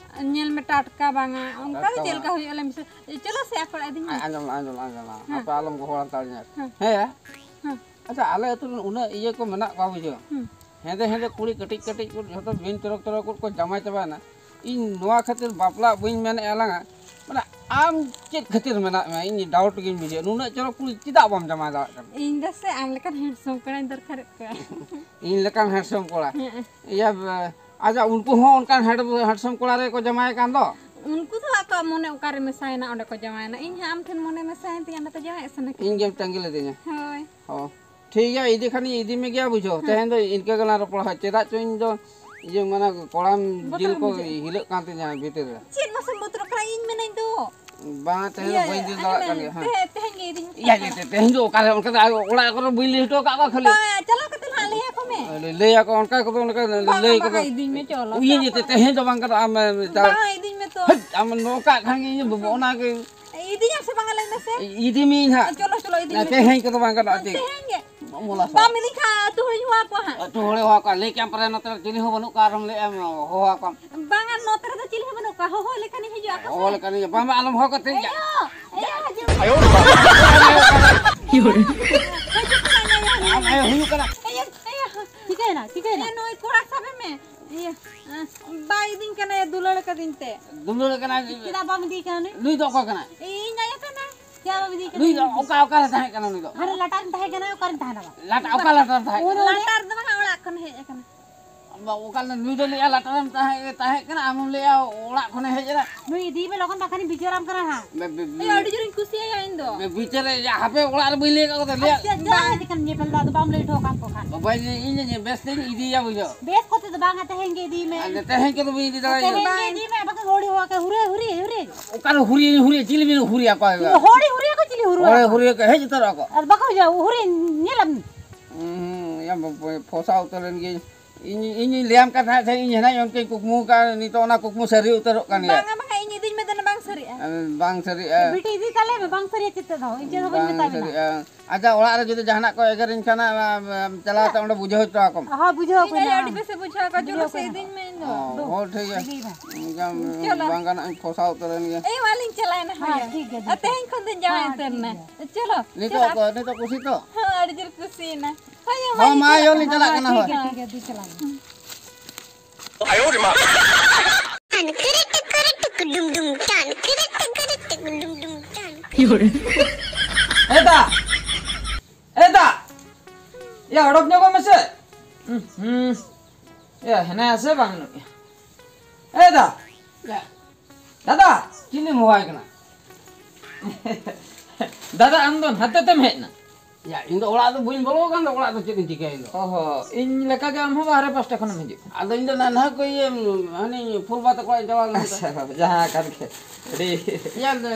ᱧᱮᱞ ᱢᱮ, ᱴᱟᱴᱠᱟ ᱵᱟᱝᱟ, ᱚᱱᱠᱟ ᱫᱚ ᱴᱟᱴᱠᱟ ᱪᱮᱫ ᱵᱟᱝᱟ᱾ ᱞᱮᱠᱟ ᱦᱩᱭᱩᱜᱼᱟ, ᱞᱟᱹᱭ ᱢᱮᱥᱮ? ᱮ, ᱪᱚᱞᱚ ᱥᱮ, ᱟᱠᱚ ᱚᱲᱟᱜ ᱤᱫᱤᱧ ᱢᱮ᱾ ᱟᱸᱡᱚᱢ, ᱟᱸᱡᱚᱢ, ᱟᱸᱡᱚᱢ, ᱦᱮᱸ᱾ ᱟᱯᱮ ᱟᱞᱚᱢ ᱜᱚᱦᱚᱲ ᱦᱟᱛᱟᱲᱤᱧᱟ᱾ ᱦᱮᱸ᱾ ᱦᱮᱸ᱾ ᱦᱮᱸ᱾ ᱟᱪᱪᱷᱟ, ᱟᱞᱮ ᱟᱹᱛᱩ ᱨᱮᱱ ᱩᱱᱟᱹᱜ ᱤᱭᱟᱹ ᱠᱚ ᱢᱮᱱᱟᱜ ᱠᱚᱣᱟ, ᱵᱩᱡᱷᱟᱹᱣ᱾ ᱦᱩᱸ᱾ ᱦᱮᱸᱫᱮ ᱦᱮᱸᱫᱮ ᱠᱩᱲᱤ ᱠᱟᱹᱴᱤᱡ ᱠᱟᱹᱴᱤᱡ ᱠᱚ ᱡᱷᱚᱛᱚ ᱵᱤᱱ ᱪᱚᱨᱚᱠ ᱪᱚᱨᱚᱠ ᱠᱚ ᱡᱟᱢᱟᱭ ᱪᱟᱵᱟᱭᱮᱱᱟ᱾ ᱤᱧ ᱱᱚᱣᱟ ᱠᱷᱟᱹᱛᱤᱨ ᱵᱟᱯᱞᱟ ᱵᱟᱹᱧ ᱢᱮᱱᱮᱫᱼᱟ ᱞᱟᱝᱟ, ᱢᱟᱱᱮ ᱟᱢ ᱪᱮᱫ ᱠᱷᱟᱹᱛᱤᱨ ᱢᱮᱱᱟᱜ ᱢᱮᱭᱟ? ᱤᱧ ᱰᱟᱣᱩᱴ ᱜᱤᱧ ᱵᱩᱡᱷᱟᱹᱣᱟ, ᱱᱩᱱᱟᱹᱜ ᱪᱚᱨᱚᱠ ᱠᱩᱲᱤ ᱪᱮᱫᱟᱜ ᱵᱟᱢ ᱡᱟᱢᱟᱭ ᱫᱟᱲᱮᱭᱟᱜ ᱠᱟᱱᱟ? ᱤᱧ ᱫᱚ ᱥᱮ ᱟᱢ ᱞᱮᱠᱟᱱ ᱦᱮᱱᱰᱥᱚᱢ ᱠᱚᱲᱟᱧ ᱫᱚᱨᱠᱟᱨᱮᱫ ᱠᱚᱣᱟ᱾ ᱤᱧ ᱞᱮᱠᱟᱱ ᱦᱮᱱᱰᱥᱚᱢ ᱠᱚᱲᱟ? ᱦᱮᱸ᱾ ᱤᱭᱟᱹ, ᱟᱪᱪᱷᱟ, ᱩᱱᱠᱩ ᱦᱚᱸ ᱚᱱᱠᱟᱱ ᱦᱮᱱᱰ-, ᱦᱮᱱᱰᱥᱚᱢ ᱠᱚᱲᱟ ᱨᱮᱠᱚ ᱡᱟᱢᱟᱭ ᱠᱟᱱ ᱫᱚ? ᱩᱱᱠᱩ ᱫᱚ ᱟᱠᱚᱣᱟᱜ ᱢᱚᱱᱮ ᱚᱠᱟᱨᱮ ᱢᱮᱥᱟᱭᱮᱱᱟ, ᱚᱸᱰᱮ ᱠᱚ ᱡᱟᱶᱟᱭᱮᱱᱟ᱾ ᱤᱧ ᱦᱚᱸ ᱟᱢ ᱴᱷᱮᱱ ᱢᱚᱱᱮ ᱢᱮᱥᱟᱭᱮᱱ ᱛᱤᱧᱟᱹ, ᱚᱸᱰᱮ ᱛᱚ ᱡᱟᱶᱟᱭ ᱥᱟᱱᱟ ᱠᱤᱫᱤᱧᱟ᱾ ᱤᱧ ᱜᱮᱢ ᱛᱟᱺᱜᱤ ᱞᱤᱫᱤᱧᱟ? ᱦᱳᱭ᱾ ᱚ, ᱴᱷᱤᱠ ᱜᱮᱭᱟ, ᱤᱫᱤ ᱠᱷᱟᱱᱤᱧ ᱤᱫᱤ ᱢᱮᱜᱮᱭᱟ, ᱵᱩᱡᱷᱟᱹᱣ᱾ ᱦᱮᱸ᱾ ᱛᱮᱦᱮᱧ ᱫᱚ ᱤᱱᱠᱟᱹ ᱜᱮᱞᱟᱝ ᱨᱚᱯᱚᱲᱟ᱾ ᱪᱮᱫᱟᱜ ᱪᱚ ᱤᱧ ᱫᱚ ᱤᱭᱟᱹ, ᱢᱟᱱᱮ, ᱠᱚᱲᱟᱢ ᱵᱚᱛᱚᱨ ᱡᱤᱞ ᱠᱚ ᱵᱩᱡᱷᱟᱹᱜᱼᱟ᱾ ᱦᱤᱞᱟᱹᱜ ᱠᱟᱱ ᱛᱤᱧᱟ ᱵᱷᱤᱛᱤᱨ ᱨᱮ᱾ ᱪᱮᱫ ᱢᱟᱥᱮᱢ ᱵᱚᱛᱚᱨᱚᱜ ᱠᱟᱱᱟ? ᱤᱧ ᱢᱮᱱᱟᱹᱧ ᱫᱚ᱾ ᱵᱟᱝ, ᱛᱮᱦᱮᱧ ᱫᱚ ᱤᱭᱟᱹ, ᱵᱟᱹᱧ ᱫᱤᱱ ᱟᱸᱡᱚᱢ ᱫᱟᱲᱮᱭᱟᱜ ᱢᱮ, ᱠᱟᱱ ᱜᱮᱭᱟ᱾ ᱦᱮᱸ᱾ ᱛᱮᱦᱮ-, ᱛᱮᱦᱮᱧ ᱜᱮ ᱤᱫᱤᱧ ᱤᱭᱟᱹ, ᱤᱫᱤ ᱢᱮ᱾ ᱛᱮᱦᱮᱧ ᱫᱚ ᱚᱠᱟᱨᱮ, ᱚᱱᱠᱟ ᱫᱚ ᱚᱲᱟᱜ ᱠᱚᱨᱮ ᱵᱟᱹᱧ ᱞᱟᱹᱭ ᱦᱚᱴᱚ ᱟᱠᱟᱫ ᱠᱚᱣᱟ ᱠᱷᱟᱹᱞᱤ᱾ ᱵᱟᱝ, ᱪᱟᱞᱟᱣ ᱠᱟᱛᱮ ᱱᱟᱦᱟᱜ ᱞᱟᱹᱭ ᱟᱠᱚ ᱢᱮ᱾ ᱞᱟᱹᱭ ᱟᱠᱚ, ᱚᱱᱠᱟ ᱠᱚᱫᱚ, ᱚᱱᱠᱟ ᱵᱟᱝᱟ, ᱞᱟᱹᱭ ᱵᱟᱝᱟ, ᱠᱚᱫᱚ᱾ ᱤᱫᱤᱧ ᱢᱮ, ᱪᱚᱞᱚ, ᱩᱭ ᱪᱚᱞᱚ᱾ ᱡᱮᱛᱮ ᱛᱮᱦᱮᱧ ᱫᱚ ᱵᱟᱝ ᱜᱟᱱᱚᱜᱼᱟ, ᱟᱢ ᱡᱟ-, ᱵᱟᱝᱟ, ᱤᱫᱤᱧ ᱢᱮ ᱛᱚ᱾ ᱦᱟᱹᱴ, ᱟᱢ ᱱᱚᱝᱠᱟ ᱠᱷᱟᱱ ᱜᱮ ᱤᱧ ᱫᱚ ᱚᱱᱟ ᱜᱮ᱾ ᱤᱫᱤᱧᱟᱢ ᱥᱮ ᱵᱟᱝᱟ ᱞᱟᱹᱭ ᱢᱮᱥᱮ? ᱤᱫᱤ ᱢᱤᱭᱟᱹᱧ ᱦᱟᱸᱜ᱾ ᱪᱚᱞᱚ, ᱪᱚᱞᱚ, ᱤᱫᱤᱧ ᱢᱮ᱾ ᱛᱮᱦᱮᱧ ᱠᱚᱫᱚ ᱵᱟᱝ ᱜᱟᱱᱚᱜᱼᱟ, ᱪᱮᱫ? ᱛᱮᱦᱮᱧ ᱜᱮ᱾ ᱢᱚᱞᱟ ᱥᱟᱵ᱾ ᱵᱟᱢ ᱤᱫᱤ ᱠᱷᱟᱱ ᱟᱹᱛᱩ ᱦᱚᱲᱤᱧ ᱦᱚᱦᱚ ᱟᱠᱚᱣᱟ ᱦᱟᱸᱜ᱾ ᱟᱹᱛᱩ ᱦᱚᱲᱮ ᱦᱚᱦᱚ ᱟᱠᱚᱣᱟ, ᱞᱟᱹᱭ ᱠᱮᱜᱼᱟᱢ ᱯᱟᱞᱮ ᱱᱚᱛᱮ ᱨᱮ ᱪᱤᱞᱤ ᱦᱚᱸ ᱵᱟᱹᱱᱩᱜ ᱠᱚᱣᱟ, ᱟᱨᱦᱚᱸᱢ ᱞᱟᱹᱭᱮᱜᱼᱟ ᱦᱚᱦᱚ ᱟᱠᱚᱣᱟᱢ᱾ ᱵᱟᱝᱟ, ᱱᱚᱛᱮ ᱨᱮᱫᱚ ᱪᱤᱞᱤ ᱦᱚᱸ ᱵᱟᱹᱱᱩᱜ ᱠᱚᱣᱟ, ᱦᱚᱦᱚ ᱞᱮᱠᱷᱟᱱᱤᱧ ᱦᱤᱡᱩᱜᱼᱟ, ᱟᱠᱚ ᱦᱚᱦᱚ ᱥᱮ? ᱞᱮᱠᱷᱟᱱᱤᱧ, ᱵᱟᱝ, ᱵᱟᱝ, ᱟᱞᱚᱢ ᱦᱚᱦᱚ ᱠᱟᱛᱮ ᱮᱭᱳ, ᱮᱭᱳ, ᱦᱤᱡᱩᱜ ᱢᱮ᱾ ᱟᱢ ᱟᱭᱳ ᱦᱩᱭᱩᱜ ᱠᱟᱱᱟ᱾ ᱤᱭᱟᱹ, ᱤᱭᱟᱹ, ᱪᱤᱠᱟᱹᱭᱮᱱᱟ? ᱪᱤᱠᱟᱹᱭᱮᱱᱟ? ᱤᱭᱟᱹ, ᱱᱩᱭ ᱠᱚᱲᱟ ᱥᱟᱵᱮ ᱢᱮ᱾ ᱤᱭᱟᱹ, ᱵᱟᱭ ᱤᱫᱤᱧ ᱠᱟᱱᱟᱭ, ᱫᱩᱞᱟᱹᱲ ᱠᱟᱹᱫᱤᱧ ᱛᱮ᱾ ᱫᱩᱞᱟᱹᱲ ᱠᱟᱱᱟᱭ᱾ ᱪᱮᱫᱟᱜ ᱵᱟᱢ ᱤᱫᱤᱭᱮ ᱠᱟᱱᱟ ᱱᱩᱭ? ᱱᱩᱭ ᱫᱚ ᱚᱠᱚᱭ ᱠᱟᱱᱟᱭ? ᱤᱧ ᱟᱭᱳ ᱠᱟᱱᱟᱭ᱾ ᱪᱮᱫᱟᱜ ᱵᱟᱢ ᱤᱫᱤᱭᱮ ᱠᱟᱱᱟ? ᱱᱩᱭ ᱫᱚ ᱚᱠᱟ, ᱚᱠᱟ ᱨᱮ ᱛᱟᱦᱮᱸ ᱠᱟᱱᱟ ᱱᱩᱭ ᱫᱚ? ᱦᱟᱱᱮ ᱞᱟᱴᱟ ᱨᱮ ᱛᱟᱦᱮᱸ ᱠᱟᱱᱟ, ᱚᱠᱟ ᱨᱮ ᱛᱟᱦᱮᱱᱟ ᱵᱟ? ᱞᱟᱴᱟ, ᱚᱠᱟ ᱞᱟᱴᱟ ᱨᱮ ᱛᱟᱦᱮᱸ ᱠᱟᱱᱟ? ᱞᱟᱴᱟ ᱨᱮᱫᱚ ᱵᱟᱝᱟ, ᱚᱲᱟᱜ ᱠᱷᱚᱱ ᱦᱮᱡ ᱟᱠᱟᱱᱟ᱾ ᱵᱟ, ᱚᱠᱟ ᱞᱮ-, ᱱᱩᱭ ᱫᱚ ᱞᱟᱹᱭᱮᱜᱼᱟ ᱞᱟᱴᱟ ᱨᱮᱢ ᱛᱟᱦᱮᱸ, ᱛᱟᱦᱮᱸ ᱠᱟᱱᱟ, ᱟᱢᱮᱢ ᱞᱟᱹᱭᱮᱜᱼᱟ ᱚᱲᱟᱜ ᱠᱷᱚᱱᱮ ᱦᱮᱡ ᱮᱱᱟ᱾ ᱱᱩᱭ ᱤᱫᱤᱭᱮ ᱢᱮ ᱞᱚᱜᱚᱱ, ᱵᱟᱠᱷᱟᱱᱤᱧ ᱵᱤᱪᱟᱹᱨᱟᱢ ᱠᱟᱱᱟ ᱦᱟᱸᱜ᱾ ᱵᱮ-, ᱵᱮ-, ᱮᱭ, ᱟᱹᱰᱤ ᱡᱳᱨᱤᱧ ᱠᱩᱥᱤᱭᱟᱭᱟ ᱤᱧ ᱫᱚ᱾ ᱵᱮ-, ᱵᱤᱪᱟᱹᱨ ᱨᱮ ᱦᱟᱯᱮ ᱚᱲᱟᱜ ᱨᱮ ᱵᱟᱹᱧ ᱞᱟᱹᱭ ᱟᱠᱟᱫ ᱠᱚ ᱛᱟᱦᱮᱸ, ᱞᱟᱹᱭᱟ᱾ ᱟᱪᱪᱷᱟ, ᱟᱪᱪᱷᱟ, ᱵᱟᱝ᱾ ᱪᱮᱠᱟᱢ ᱧᱮᱯᱮᱞ ᱫᱟ, ᱟᱫᱚ ᱵᱟᱢ ᱞᱟᱹᱭ ᱦᱚᱴᱚ ᱟᱠᱟᱫ ᱠᱚ ᱠᱷᱟᱱ᱾ ᱵᱟᱵᱟᱭ ᱞᱟᱹᱭ, ᱤᱧ ᱵᱮᱥ ᱛᱤᱧ ᱤᱫᱤᱭᱟ, ᱵᱩᱡᱷᱟᱹᱣ᱾ ᱵᱮᱥ ᱠᱚᱛᱮ ᱫᱚ ᱵᱟᱝᱟ, ᱛᱮᱦᱮᱧ ᱜᱮ ᱤᱫᱤᱭᱮ ᱢᱮ᱾ ᱟᱨ ᱛᱮᱦᱮᱧ ᱠᱚᱫᱚ ᱵᱟᱹᱧ ᱤᱫᱤ ᱫᱟᱲᱮᱭᱟᱜᱼᱟ᱾ ᱛᱮᱦᱮᱧ ᱜᱮ ᱤᱫᱤᱭᱮ ᱢᱮ, ᱵᱟᱠᱷᱟᱱ ᱦᱩᱲᱩ ᱦᱚᱸ ᱠᱮ ᱦᱩᱨᱮ, ᱦᱩᱨᱮ, ᱦᱩᱨᱮ᱾ ᱚᱠᱟᱨᱮ ᱦᱩᱨᱤᱭᱟᱹᱧ, ᱦᱩᱨᱤᱭᱟᱹ, ᱪᱤᱞᱤ ᱵᱤᱱ ᱦᱩᱨᱤᱭᱟᱠᱚᱣᱟ? ᱦᱚᱲᱤ ᱦᱩᱨᱤᱭᱟᱹ ᱠᱚ ᱪᱤᱞᱤ ᱦᱩᱨᱩᱣᱟ? ᱦᱚᱲᱮ ᱦᱩᱨᱤᱭᱟᱹ ᱠᱚ ᱦᱮᱡ ᱩᱛᱟᱹᱨᱚᱜᱼᱟ ᱠᱚ᱾ ᱟᱨ ᱵᱟᱠᱚ ᱦᱤᱡᱩᱜᱼᱟ, ᱦᱩᱨᱤ ᱧᱮᱞᱟᱢ᱾ ᱦᱩᱸ, ᱦᱩᱸ, ᱭᱟ, ᱵᱚ-, ᱵᱚ-, ᱯᱷᱚᱥᱟ ᱩᱛᱟᱹᱨ ᱮᱱ ᱜᱤᱭᱟᱹᱧ᱾ ᱤᱧ, ᱤᱧᱤᱧ ᱞᱟᱹᱭᱟᱢ ᱠᱟᱱ ᱛᱟᱦᱮᱸᱫ, ᱤᱧ ᱦᱮᱱᱟᱹᱧ ᱚᱱᱠᱟᱧ ᱠᱩᱠᱢᱩ ᱠᱟᱜ, ᱱᱤᱛᱚᱜ ᱚᱱᱟ ᱠᱩᱠᱢᱩ ᱥᱟᱹᱨᱤ ᱩᱛᱟᱹᱨᱚᱜ ᱠᱟᱱ ᱜᱮᱭᱟ᱾ ᱵᱟᱝᱟ, ᱵᱟᱝᱟ, ᱤᱧ ᱤᱫᱤᱧ ᱢᱮ, ᱫᱮᱱᱟ ᱵᱟᱝ ᱥᱟᱹᱨᱤᱜᱼᱟ᱾ ᱮ, ᱵᱟᱝ ᱥᱟᱹᱨᱤᱜᱼᱟ᱾ ᱵᱤᱴᱤ, ᱤᱫᱤ ᱛᱟᱞᱮ ᱢᱮ, ᱵᱟᱝ ᱥᱟᱹᱨᱤᱜᱼᱟ ᱪᱮᱫ ᱛᱮᱫ ᱦᱚᱸ, ᱤᱧ ᱪᱮᱫ ᱦᱚᱸ ᱵᱟᱹᱧ ᱵᱟᱝ ᱢᱮᱛᱟ ᱵᱤᱱᱟ᱾ ᱥᱟᱹᱨᱤᱜᱼᱟ᱾ ᱟᱪᱪᱷᱟ, ᱚᱲᱟᱜ ᱨᱮ ᱡᱩᱫᱤ ᱡᱟᱦᱟᱱᱟᱜ ᱠᱚ ᱮᱜᱮᱨᱤᱧ ᱠᱷᱟᱱ, ᱟ, ᱟ, ᱪᱟᱞᱟᱣ ᱠᱟᱛᱮ ᱚᱸᱰᱮ ᱵᱩᱡᱷᱟᱹᱣ ᱦᱚᱪᱚ ᱟᱠᱚᱢ᱾ ᱦᱚᱸ, ᱵᱩᱡᱷᱟᱹᱣ ᱤᱧ ᱟᱠᱚ ᱟᱭᱳ ᱦᱩᱭᱩᱜᱼᱟ᱾ ᱟᱹᱰᱤ ᱵᱮᱥᱮ ᱵᱩᱡᱷᱟᱹᱣ ᱟᱠᱚ, ᱪᱚᱞᱚ ᱵᱩᱡᱷᱟᱹᱣ ᱥᱮ ᱟᱠᱚ ᱤᱫᱤᱧ ᱢᱮ ᱤᱧ ᱫᱚ᱾ ᱚ, ᱫᱩ, ᱦᱚᱸ, ᱴᱷᱤᱠ ᱜᱮᱭᱟ᱾ ᱤᱫᱤᱭᱮᱢᱮ᱾ ᱤᱧ ᱪᱚᱞᱚ᱾ ᱵᱟᱝ ᱜᱟᱱᱚᱜ, ᱤᱧ ᱯᱷᱚᱥᱟ ᱩᱛᱟᱹᱨ ᱮᱱ ᱜᱮᱭᱟ᱾ ᱮᱭ, ᱢᱟᱞᱤᱧ ᱪᱟᱞᱟᱜ ᱮᱱᱟ, ᱦᱮᱸ, ᱦᱳᱭ᱾ ᱴᱷᱤᱠ ᱜᱮᱭᱟ, ᱟᱨ ᱴᱷᱤᱠ ᱛᱮᱦᱮᱧ ᱠᱷᱚᱱ ᱫᱚᱧ ᱡᱟᱶᱟᱭ ᱦᱮᱸ, ᱩᱛᱟᱹᱨ ᱴᱷᱤᱠ ᱮᱱᱟ᱾ ᱜᱮᱭᱟ᱾ ᱪᱚᱞᱚ, ᱱᱤᱛᱚᱜ ᱪᱚᱞᱚ᱾ ᱠᱚ, ᱱᱤᱛᱚᱜ ᱠᱩᱥᱤ ᱛᱚ? ᱦᱳᱭ, ᱟᱹᱰᱤ ᱡᱳᱨ ᱠᱩᱥᱤᱭᱮᱱᱟ᱾ ᱦᱳᱭ, ᱦᱳᱭ, ᱢᱟ, ᱢᱟ, ᱟᱭᱳ, ᱞᱤᱧ ᱪᱟᱞᱟᱜ ᱠᱟᱱᱟ, ᱦᱳᱭ᱾ ᱴᱷᱤᱠ ᱜᱮᱭᱟ, ᱴᱷᱤᱠ ᱜᱮᱭᱟ, ᱫᱩ ᱪᱟᱞᱟᱜ ᱢᱮ᱾ ᱟᱭᱳ ᱨᱮ ᱢᱟ᱾ ᱴᱟᱱ ᱠᱤᱨᱤ ᱴᱤᱠᱤᱨᱤ ᱴᱤᱠᱤ ᱰᱩᱢ ᱰᱩᱢ, ᱴᱟᱱ ᱠᱤᱨᱤ ᱴᱤᱠᱤᱨᱤ ᱴᱤᱠᱤ ᱰᱩᱢ ᱰᱩᱢ, ᱴᱟᱱ ᱠᱤᱨᱤ᱾ ᱮ ᱫᱟ! ᱮ ᱫᱟ! ᱭᱟ, ᱚᱰᱚᱠ ᱧᱚᱜᱚᱜ ᱢᱮᱥᱮ᱾ ᱦᱩᱸ, ᱦᱩᱸ᱾ ᱭᱟ, ᱦᱮᱱᱟᱭᱟ ᱥᱮ ᱵᱟᱝ ᱱᱩᱭ? ᱮ ᱫᱟ! ᱭᱟ᱾ ᱫᱟᱫᱟ! ᱪᱤᱞᱤᱢ ᱦᱚᱦᱚᱣᱟᱭ ᱠᱟᱱᱟ? ᱫᱟᱫᱟ, ᱟᱢ ᱫᱚ ᱱᱟᱛᱮ ᱛᱮᱢ ᱦᱮᱡ ᱮᱱᱟ? ᱭᱟ, ᱤᱧ ᱫᱚ ᱚᱲᱟᱜ ᱫᱚ ᱵᱟᱹᱧ ᱵᱚᱞᱚ ᱟᱠᱟᱱ ᱫᱚ, ᱚᱲᱟᱜ ᱫᱚ ᱪᱮᱫ ᱤᱧ ᱪᱤᱠᱟᱹᱭᱟ ᱤᱧ ᱫᱚ? ᱚ ᱦᱚ, ᱤᱧ ᱞᱮᱠᱟ ᱜᱮ ᱟᱢ ᱦᱚᱸ ᱵᱟᱦᱨᱮ ᱯᱟᱥᱴᱟ ᱠᱷᱚᱱᱮᱢ ᱦᱤᱡᱩᱜ ᱠᱟᱱᱟ᱾ ᱟᱫᱚ ᱤᱧ ᱫᱚ ᱱᱟᱱᱦᱟ ᱠᱚ ᱤᱭᱟᱹ, ᱦᱟᱹᱱᱤ ᱯᱷᱩᱞᱵᱟ ᱛᱟᱠᱚ ᱚᱲᱟᱜ ᱤᱧ ᱪᱟᱞᱟᱣ ᱞᱮᱱ ᱛᱮ᱾ ᱟᱪᱪᱷᱟ, ᱡᱟᱦᱟᱸ ᱠᱟᱱ ᱜᱮ᱾ ᱟᱹᱰᱤ ᱭᱟ, ᱫᱚ,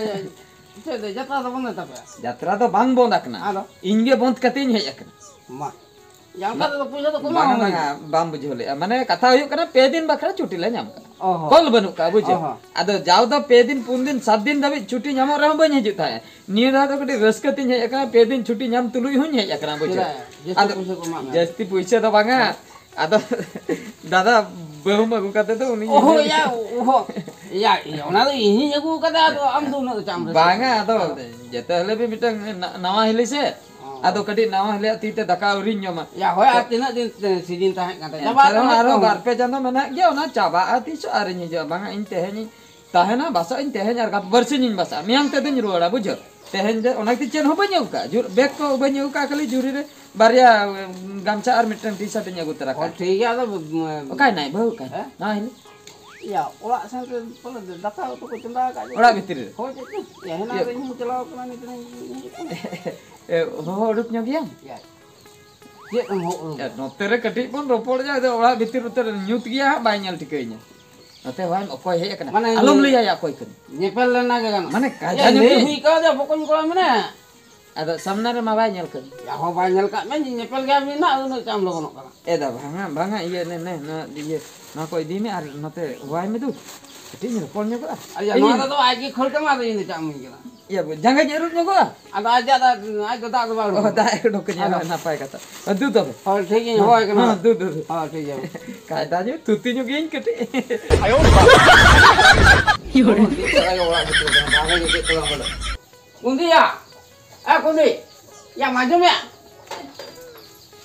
ᱪᱮᱫ ᱫᱚ ᱡᱟᱛᱨᱟ ᱫᱚ ᱵᱚᱱᱫᱚ ᱛᱟᱯᱮᱭᱟ? ᱡᱟᱛᱨᱟ ᱫᱚ ᱵᱟᱝ ᱵᱚᱱᱫ ᱟᱠᱟᱱᱟ᱾ ᱟᱫᱚ? ᱤᱧ ᱜᱮ ᱵᱚᱱᱫ ᱠᱟᱛᱮ ᱤᱧ ᱦᱮᱡ ᱟᱠᱟᱱᱟ᱾ ᱢᱟ᱾ ᱭᱟ, ᱚᱱᱠᱟ ᱛᱮᱫᱚ ᱯᱩᱭᱥᱟᱹ ᱫᱚ ᱠᱚᱢᱟᱣ ᱵᱟᱝᱟ, ᱢᱮ᱾ ᱵᱟᱝᱟ, ᱵᱟᱢ ᱵᱩᱡᱷᱟᱹᱣ ᱞᱮᱜᱼᱟ᱾ ᱢᱟᱱᱮ, ᱠᱟᱛᱷᱟ ᱦᱩᱭᱩᱜ ᱠᱟᱱᱟ, ᱯᱮ ᱫᱤᱱ ᱵᱟᱠᱷᱨᱟ ᱪᱷᱩᱴᱤ ᱞᱮ ᱧᱟᱢ ᱠᱟᱜᱼᱟ᱾ ᱚ ᱦᱚᱸ᱾ ᱠᱚᱞ ᱵᱟᱹᱱᱩᱜ ᱠᱟᱜᱼᱟ, ᱵᱩᱡᱷᱟᱹᱣ? ᱚ ᱦᱚᱸ᱾ ᱟᱫᱚ ᱡᱟᱣ ᱫᱚ ᱯᱮ ᱫᱤᱱ, ᱯᱩᱱ ᱫᱤᱱ, ᱥᱟᱛ ᱫᱤᱱ ᱫᱷᱟᱹᱵᱤᱡ ᱪᱷᱩᱴᱤ ᱧᱟᱢᱚᱜ ᱨᱮᱦᱚᱸ ᱵᱟᱹᱧ ᱦᱤᱡᱩᱜ ᱛᱟᱦᱮᱸᱫ᱾ ᱱᱤᱭᱟᱹ ᱫᱷᱟᱣ ᱫᱚ ᱠᱟᱹᱴᱤᱡ ᱨᱟᱹᱥᱠᱟᱹ ᱛᱤᱧ ᱦᱮᱡ ᱟᱠᱟᱱᱟ, ᱯᱮ ᱫᱤᱱ ᱪᱷᱩᱴᱤ ᱧᱟᱢ ᱛᱩᱞᱩᱡ ᱦᱚᱸᱧ ᱦᱮᱡ ᱟᱠᱟᱱᱟ, ᱵᱩᱡᱷᱟᱹᱣ? ᱪᱮᱫᱟᱜ? ᱡᱟᱹᱥᱛᱤ ᱟᱫᱚ ᱯᱩᱭᱥᱟᱹ ᱠᱚ ᱮᱢᱟᱜ ᱢᱮᱭᱟ? ᱡᱟᱹᱥᱛᱤ ᱯᱩᱭᱥᱟᱹ ᱫᱚ ᱵᱟᱝᱟ᱾ ᱦᱮᱸ᱾ ᱟᱫᱚ ᱫᱟᱫᱟ, ᱵᱟᱹᱦᱩᱢ ᱟᱹᱜᱩ ᱠᱟᱛᱮ ᱫᱚ ᱩᱱᱤ ᱚᱦᱚ, ᱧᱮᱞ ᱭᱟ, ᱚᱦᱚ᱾ ᱭᱟ, ᱤᱧ, ᱚᱱᱟ ᱫᱚ ᱤᱧᱤᱧ ᱟᱹᱜᱩ ᱠᱟᱫᱟ, ᱟᱫᱚ ᱟᱢ ᱫᱚ ᱩᱱᱟᱹᱜ ᱫᱚ ᱪᱟᱢ ᱨᱟᱹᱥᱠᱟᱹᱜᱼᱟ? ᱵᱟᱝᱟ, ᱟᱫᱚ ᱡᱮᱛᱮ ᱦᱤᱞᱳᱜ ᱜᱮ ᱢᱤᱫᱴᱟᱝ ᱱᱟ-, ᱱᱟᱣᱟ ᱦᱤᱞᱤ ᱥᱮ, ᱚ᱾ ᱟᱫᱚ ᱠᱟᱹᱴᱤᱡ ᱱᱟᱣᱟ ᱦᱤᱞᱤᱭᱟᱜ ᱛᱤ ᱛᱮ ᱫᱟᱠᱟ ᱟᱹᱣᱨᱤᱧ ᱡᱚᱢᱟ᱾ ᱭᱟ, ᱦᱳᱭ, ᱟᱨ ᱛᱤᱱᱟᱹᱜ ᱫᱤᱱ ᱥᱤᱡᱤᱱ ᱛᱟᱦᱮᱸ ᱠᱟᱱ ᱛᱟᱭᱟ? ᱮᱱᱛᱮ ᱪᱟᱵᱟᱜ ᱨᱮᱦᱚᱸ ᱠᱟᱱᱟ ᱟᱨᱦᱚᱸ ᱛᱚ᱾ ᱵᱟᱨ ᱯᱮ ᱪᱟᱸᱫᱚ ᱢᱮᱱᱟᱜ ᱜᱮᱭᱟ, ᱚᱱᱟ ᱪᱟᱵᱟᱜᱼᱟ ᱛᱤᱥᱚᱜ ᱟᱨᱤᱧ ᱦᱤᱡᱩᱜᱼᱟ? ᱵᱟᱝᱟ, ᱤᱧ ᱛᱮᱦᱮᱧᱤᱧ ᱛᱟᱦᱮᱱᱟ, ᱵᱟᱥᱟᱜ ᱟᱹᱧ ᱛᱮᱦᱮᱧ ᱟᱨ ᱜᱟᱯᱟ ᱵᱟᱨᱥᱤᱧ ᱤᱧ ᱵᱟᱥᱟᱜᱼᱟ, ᱢᱮᱭᱟᱝ ᱛᱮᱫᱚᱧ ᱨᱩᱣᱟᱹᱲᱟ, ᱵᱩᱡᱷᱟᱹᱣ? ᱛᱮᱦᱮᱧ ᱫᱚ ᱚᱱᱟ ᱠᱷᱟᱹᱛᱤᱨ ᱪᱮᱫ ᱦᱚᱸ ᱵᱟᱹᱧ ᱟᱹᱜᱩ ᱠᱟᱜᱼᱟ, ᱡᱩᱨ-, ᱵᱮᱜᱽ ᱠᱚ ᱵᱟᱹᱧ ᱟᱹᱜᱩ ᱠᱟᱜᱼᱟ, ᱠᱷᱟᱹᱞᱤ ᱡᱷᱩᱨᱤ ᱨᱮ ᱵᱟᱨᱭᱟ, ᱩᱢ, ᱜᱟᱢᱪᱷᱟ ᱟᱨ ᱢᱤᱫᱴᱟᱝ ᱴᱤ ᱥᱟᱨᱴ ᱤᱧ ᱟᱹᱜᱩ ᱛᱚᱨᱟ ᱚ, ᱠᱟᱜᱼᱟ᱾ ᱴᱷᱤᱠ ᱜᱮᱭᱟ, ᱟᱫᱚ, ᱩᱢ, ᱚᱠᱟᱭ ᱱᱟᱭ ᱵᱟᱹᱦᱩ ᱠᱟᱱ? ᱦᱮᱸ? ᱱᱚᱣᱟ ᱦᱤᱞᱤ? ᱭᱟ, ᱚᱲᱟᱜ ᱥᱮᱱ ᱨᱮ ᱯᱟᱞᱮ ᱫᱟᱠᱟ ᱩᱛᱩ ᱠᱚ ᱪᱚᱸᱫᱟ ᱟᱠᱟᱫ ᱪᱚ᱾ ᱚᱲᱟᱜ ᱵᱷᱤᱛᱤᱨ ᱨᱮ? ᱦᱳᱭ, ᱪᱮᱫ ᱪᱚ? ᱭᱟ, ᱦᱮᱱᱟᱝ ᱭᱟ᱾ ᱨᱮ ᱤᱧ ᱦᱚᱸᱧ ᱪᱟᱞᱟᱣ ᱠᱟᱱᱟ, ᱱᱤᱛ ᱨᱮᱧ ᱦᱤᱡᱩᱜ ᱠᱟᱱᱟ᱾ ᱮ, ᱦᱚᱦᱚ ᱩᱰᱩᱠ ᱧᱚᱜ ᱜᱮᱭᱟᱢ? ᱭᱟ, ᱪᱮᱫ ᱮᱢ ᱦᱚᱦᱚ ᱩᱰᱩᱠ? ᱭᱟ, ᱱᱚᱛᱮ ᱨᱮ ᱠᱟᱹᱴᱤᱡ ᱵᱚᱱ ᱨᱚᱯᱚᱲ ᱧᱚᱜ, ᱟᱫᱚ ᱚᱲᱟᱜ ᱵᱷᱤᱛᱤᱨ ᱩᱛᱟᱹᱨ ᱧᱩᱛ ᱜᱮᱭᱟ ᱦᱟᱸᱜ, ᱵᱟᱭ ᱧᱮᱞ ᱴᱷᱤᱠᱟᱹᱧᱟ᱾ ᱱᱚᱛᱮ ᱦᱚᱦᱚᱭ ᱢᱮ, ᱚᱠᱚᱭ ᱦᱮᱡ ᱟᱠᱟᱱᱟ? ᱢᱟᱱᱮ ᱟᱞᱚᱢ ᱞᱟᱹᱭᱟ ᱚᱠᱚᱭ ᱠᱟᱱᱟ᱾ ᱧᱮᱯᱮᱞ ᱞᱮᱱᱟ ᱜᱮ ᱜᱟᱱᱚᱜ᱾ ᱢᱟᱱᱮ ᱠᱟᱭᱫᱟ ᱭᱟ, ᱧᱚᱜ ᱞᱟᱹᱭ ᱜᱮ᱾ ᱦᱩᱭ ᱠᱟᱣᱫᱟ, ᱵᱚᱠᱚᱧ ᱠᱚᱲᱟ ᱢᱮᱱᱟᱭᱟ᱾ ᱟᱫᱚ ᱥᱟᱢᱱᱟ ᱨᱮᱢᱟ ᱵᱟᱭ ᱧᱮᱞ ᱠᱟᱹᱧ᱾ ᱭᱟ ᱦᱚᱸ ᱵᱟᱭ ᱧᱮᱞ ᱠᱟᱜ ᱢᱮ, ᱧᱮᱯᱮᱞ ᱜᱮᱭᱟ ᱵᱤᱱ ᱱᱟᱦᱟᱜ, ᱩᱱᱟᱹᱜ ᱪᱟᱢ ᱞᱚᱜᱚᱱᱚᱜ ᱠᱟᱱᱟ᱾ ᱮ ᱫᱟ, ᱵᱟᱝᱟ, ᱵᱟᱝᱟ, ᱤᱭᱟᱹ, ᱱᱮ, ᱱᱮ, ᱱᱚᱣᱟ, ᱤᱭᱟᱹ, ᱱᱚᱣᱟ ᱠᱚ ᱤᱫᱤᱭ ᱢᱮ ᱟᱨ ᱱᱚᱛᱮ ᱦᱚᱦᱚᱭ ᱢᱮ ᱫᱩ᱾ ᱠᱟᱹᱴᱤᱡ ᱤᱧ ᱨᱚᱯᱚᱲ ᱧᱚᱜᱚᱜᱼᱟ᱾ ᱟᱭᱟ, ᱤᱧ ᱱᱚᱣᱟ ᱫᱚ ᱟᱡ ᱜᱮ ᱠᱷᱟᱹᱲ ᱠᱟᱢᱟ, ᱟᱫᱚ ᱤᱧ ᱫᱚ ᱪᱟᱜ ᱤᱢᱟᱹᱧ ᱠᱟᱱᱟ᱾ ᱤᱭᱟᱹ, ᱡᱟᱸᱜᱟᱧ ᱟᱹᱨᱩᱵ ᱧᱚᱜᱚᱜᱼᱟ᱾ ᱟᱫᱚ ᱟᱡᱟᱜ ᱫᱚ, ᱟᱡ ᱫᱚ ᱫᱟᱜ ᱫᱚ ᱵᱟᱭ ᱚ, ᱩᱰᱩᱠᱟ᱾ ᱫᱟᱜ ᱮ ᱩᱰᱩᱠ ᱠᱟᱹᱧᱟ, ᱟᱫᱚ ᱱᱟᱯᱟᱭ ᱠᱟᱛᱷᱟ᱾ ᱫᱩ ᱛᱚᱵᱮ᱾ ᱦᱳᱭ, ᱴᱷᱤᱠ ᱜᱮᱭᱟ, ᱦᱮᱸ, ᱦᱚᱦᱚᱭ ᱠᱟᱱᱟ᱾ ᱦᱮᱸ, ᱫᱩ, ᱫᱩ, ᱫᱩ᱾ ᱦᱳᱭ, ᱴᱷᱤᱠ ᱜᱮᱭᱟ᱾ ᱠᱟᱭᱫᱟ ᱧᱚᱜ, ᱛᱷᱩᱛᱤ ᱧᱚᱜ ᱜᱤᱭᱟᱹᱧ ᱠᱟᱹᱴᱤᱡ᱾ ᱟᱭᱳ ᱵᱟᱵᱟ᱾ ᱚᱲᱟᱜ ᱵᱷᱤᱛᱤᱨ ᱨᱮ ᱵᱟᱝ ᱦᱮᱡ ᱠᱟᱛᱮ ᱞᱟᱝ ᱵᱚᱞᱚ᱾ ᱠᱩᱸᱫᱤᱭᱟ! ᱮ ᱠᱩᱸᱫᱤ! ᱭᱟ, ᱢᱟ ᱟᱸᱡᱚᱢ ᱭᱟ!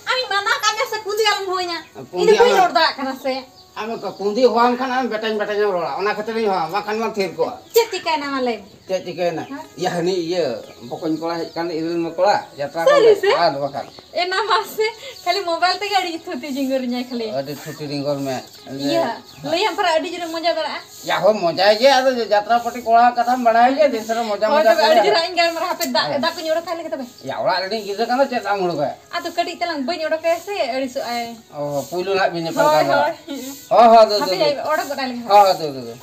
ᱟᱢᱤᱧ ᱢᱟᱱᱟ ᱠᱟᱜ ᱢᱮᱭᱟ ᱥᱮ ᱠᱩᱸᱫᱤ ᱟᱞᱚᱢ ᱦᱚᱦᱚᱧᱟ? ᱠᱩᱸᱫᱤ ᱤᱧ ᱫᱚ ᱵᱟᱹᱧ ᱟᱞᱚᱢ ᱨᱚᱲ ᱫᱟᱲᱮᱭᱟᱜ ᱠᱟᱱᱟ ᱥᱮ᱾ ᱟᱢ ᱠᱚ ᱠᱩᱸᱫᱤ ᱦᱚᱦᱚᱣᱟᱢ ᱠᱷᱟᱱ ᱟᱢ ᱵᱮᱴᱟᱧ ᱵᱮᱴᱟᱧ ᱮᱢ ᱨᱚᱲᱟ, ᱚᱱᱟ ᱠᱷᱟᱹᱛᱤᱨᱤᱧ ᱦᱚᱦᱚᱣᱟᱢ, ᱵᱟᱝᱠᱷᱟᱱ ᱢᱟ ᱛᱷᱤᱨ ᱠᱚᱜᱼᱟ᱾ ᱪᱮᱫ ᱪᱤᱠᱟᱹᱭᱮᱱᱟ ᱢᱟ ᱞᱟᱹᱭ ᱢᱮ? ᱪᱮᱫ ᱪᱤᱠᱟᱹᱭᱮᱱᱟ? ᱦᱮᱸ? ᱭᱟ, ᱦᱟᱹᱱᱤ ᱤᱭᱟᱹ ᱵᱚᱠᱚᱧ ᱠᱚᱲᱟ ᱦᱮᱡ ᱠᱟᱱ ᱤᱨᱤᱞ ᱢᱮ ᱠᱚᱲᱟ, ᱡᱟᱛᱨᱟ ᱥᱟᱹᱨᱤ ᱠᱚᱨᱮ᱾ ᱥᱮ? ᱟᱨ ᱵᱟᱠᱷᱟᱱ᱾ ᱮᱱᱟ ᱢᱟᱥᱮ, ᱠᱷᱟᱹᱞᱤ ᱢᱳᱵᱟᱭᱤᱞ ᱛᱮᱜᱮ ᱟᱹᱰᱤ ᱛᱷᱩᱛᱤ ᱡᱤᱝᱜᱟᱹᱨᱤᱧᱟᱭ ᱠᱷᱟᱹᱞᱤ᱾ ᱟᱹᱰᱤ ᱛᱷᱩᱛᱤ ᱡᱤᱝᱜᱟᱹᱨ ᱢᱮ᱾ ᱤᱭᱟᱹ, ᱞᱟᱹᱭᱟᱢ ᱯᱟᱨᱟ ᱟᱹᱰᱤ ᱡᱳᱨᱮᱢ ᱢᱚᱡᱟ ᱫᱟᱲᱮᱭᱟᱜᱼᱟ᱾ ᱭᱟ ᱦᱳ, ᱢᱚᱡᱟᱭ ᱜᱮ, ᱟᱫᱚ ᱡᱟᱛᱨᱟ ᱯᱟᱹᱴᱤ ᱠᱚᱲᱟ ᱠᱟᱛᱷᱟᱢ ᱵᱟᱲᱟᱭ ᱜᱮᱭᱟ, ᱛᱤᱥ ᱨᱮ ᱢᱚᱡᱟ ᱦᱳᱭ, ᱢᱚᱡᱟ ᱛᱚᱵᱮ ᱠᱚ ᱟᱹᱰᱤ ᱞᱟᱹᱭᱟ᱾ ᱪᱮᱦᱨᱟ ᱤᱧ ᱜᱟᱞᱢᱟᱨᱟᱣ, ᱦᱟᱯᱮ ᱫᱟᱜ, ᱦᱮᱸ᱾ ᱫᱟᱜ ᱠᱚᱧ ᱚᱰᱚᱠ ᱛᱟᱦᱞᱮ ᱜᱮ ᱛᱚᱵᱮ᱾ ᱭᱟ, ᱚᱲᱟᱜ ᱨᱮᱱᱤᱡ ᱜᱤᱫᱽᱨᱟᱹ ᱠᱟᱱᱟ, ᱪᱮᱫ ᱟᱢ ᱩᱰᱩᱠᱟ? ᱟᱫᱚ ᱠᱟᱹᱴᱤᱡ ᱛᱟᱞᱟᱝ ᱵᱟᱹᱧ ᱚᱰᱚᱠᱟᱭᱟ ᱥᱮ, ᱟᱹᱲᱤᱥᱚᱜ ᱟᱭ᱾ ᱚ, ᱯᱩᱭᱞᱩ ᱱᱟᱦᱟᱜ ᱵᱤᱱ ᱧᱟᱯᱟᱢ ᱦᱳᱭ, ᱠᱟᱱ ᱫᱚ᱾ ᱦᱳᱭ᱾ ᱦᱚᱸ, ᱦᱚᱸ, ᱫᱩ, ᱦᱟᱯᱮ, ᱫᱩ, ᱫᱩ᱾ ᱚᱰᱚᱠ ᱜᱚᱫ ᱟᱭ ᱞᱮᱜᱮ᱾ ᱦᱚᱸ, ᱦᱚᱸ, ᱫᱩ, ᱫᱩ, ᱫᱩ᱾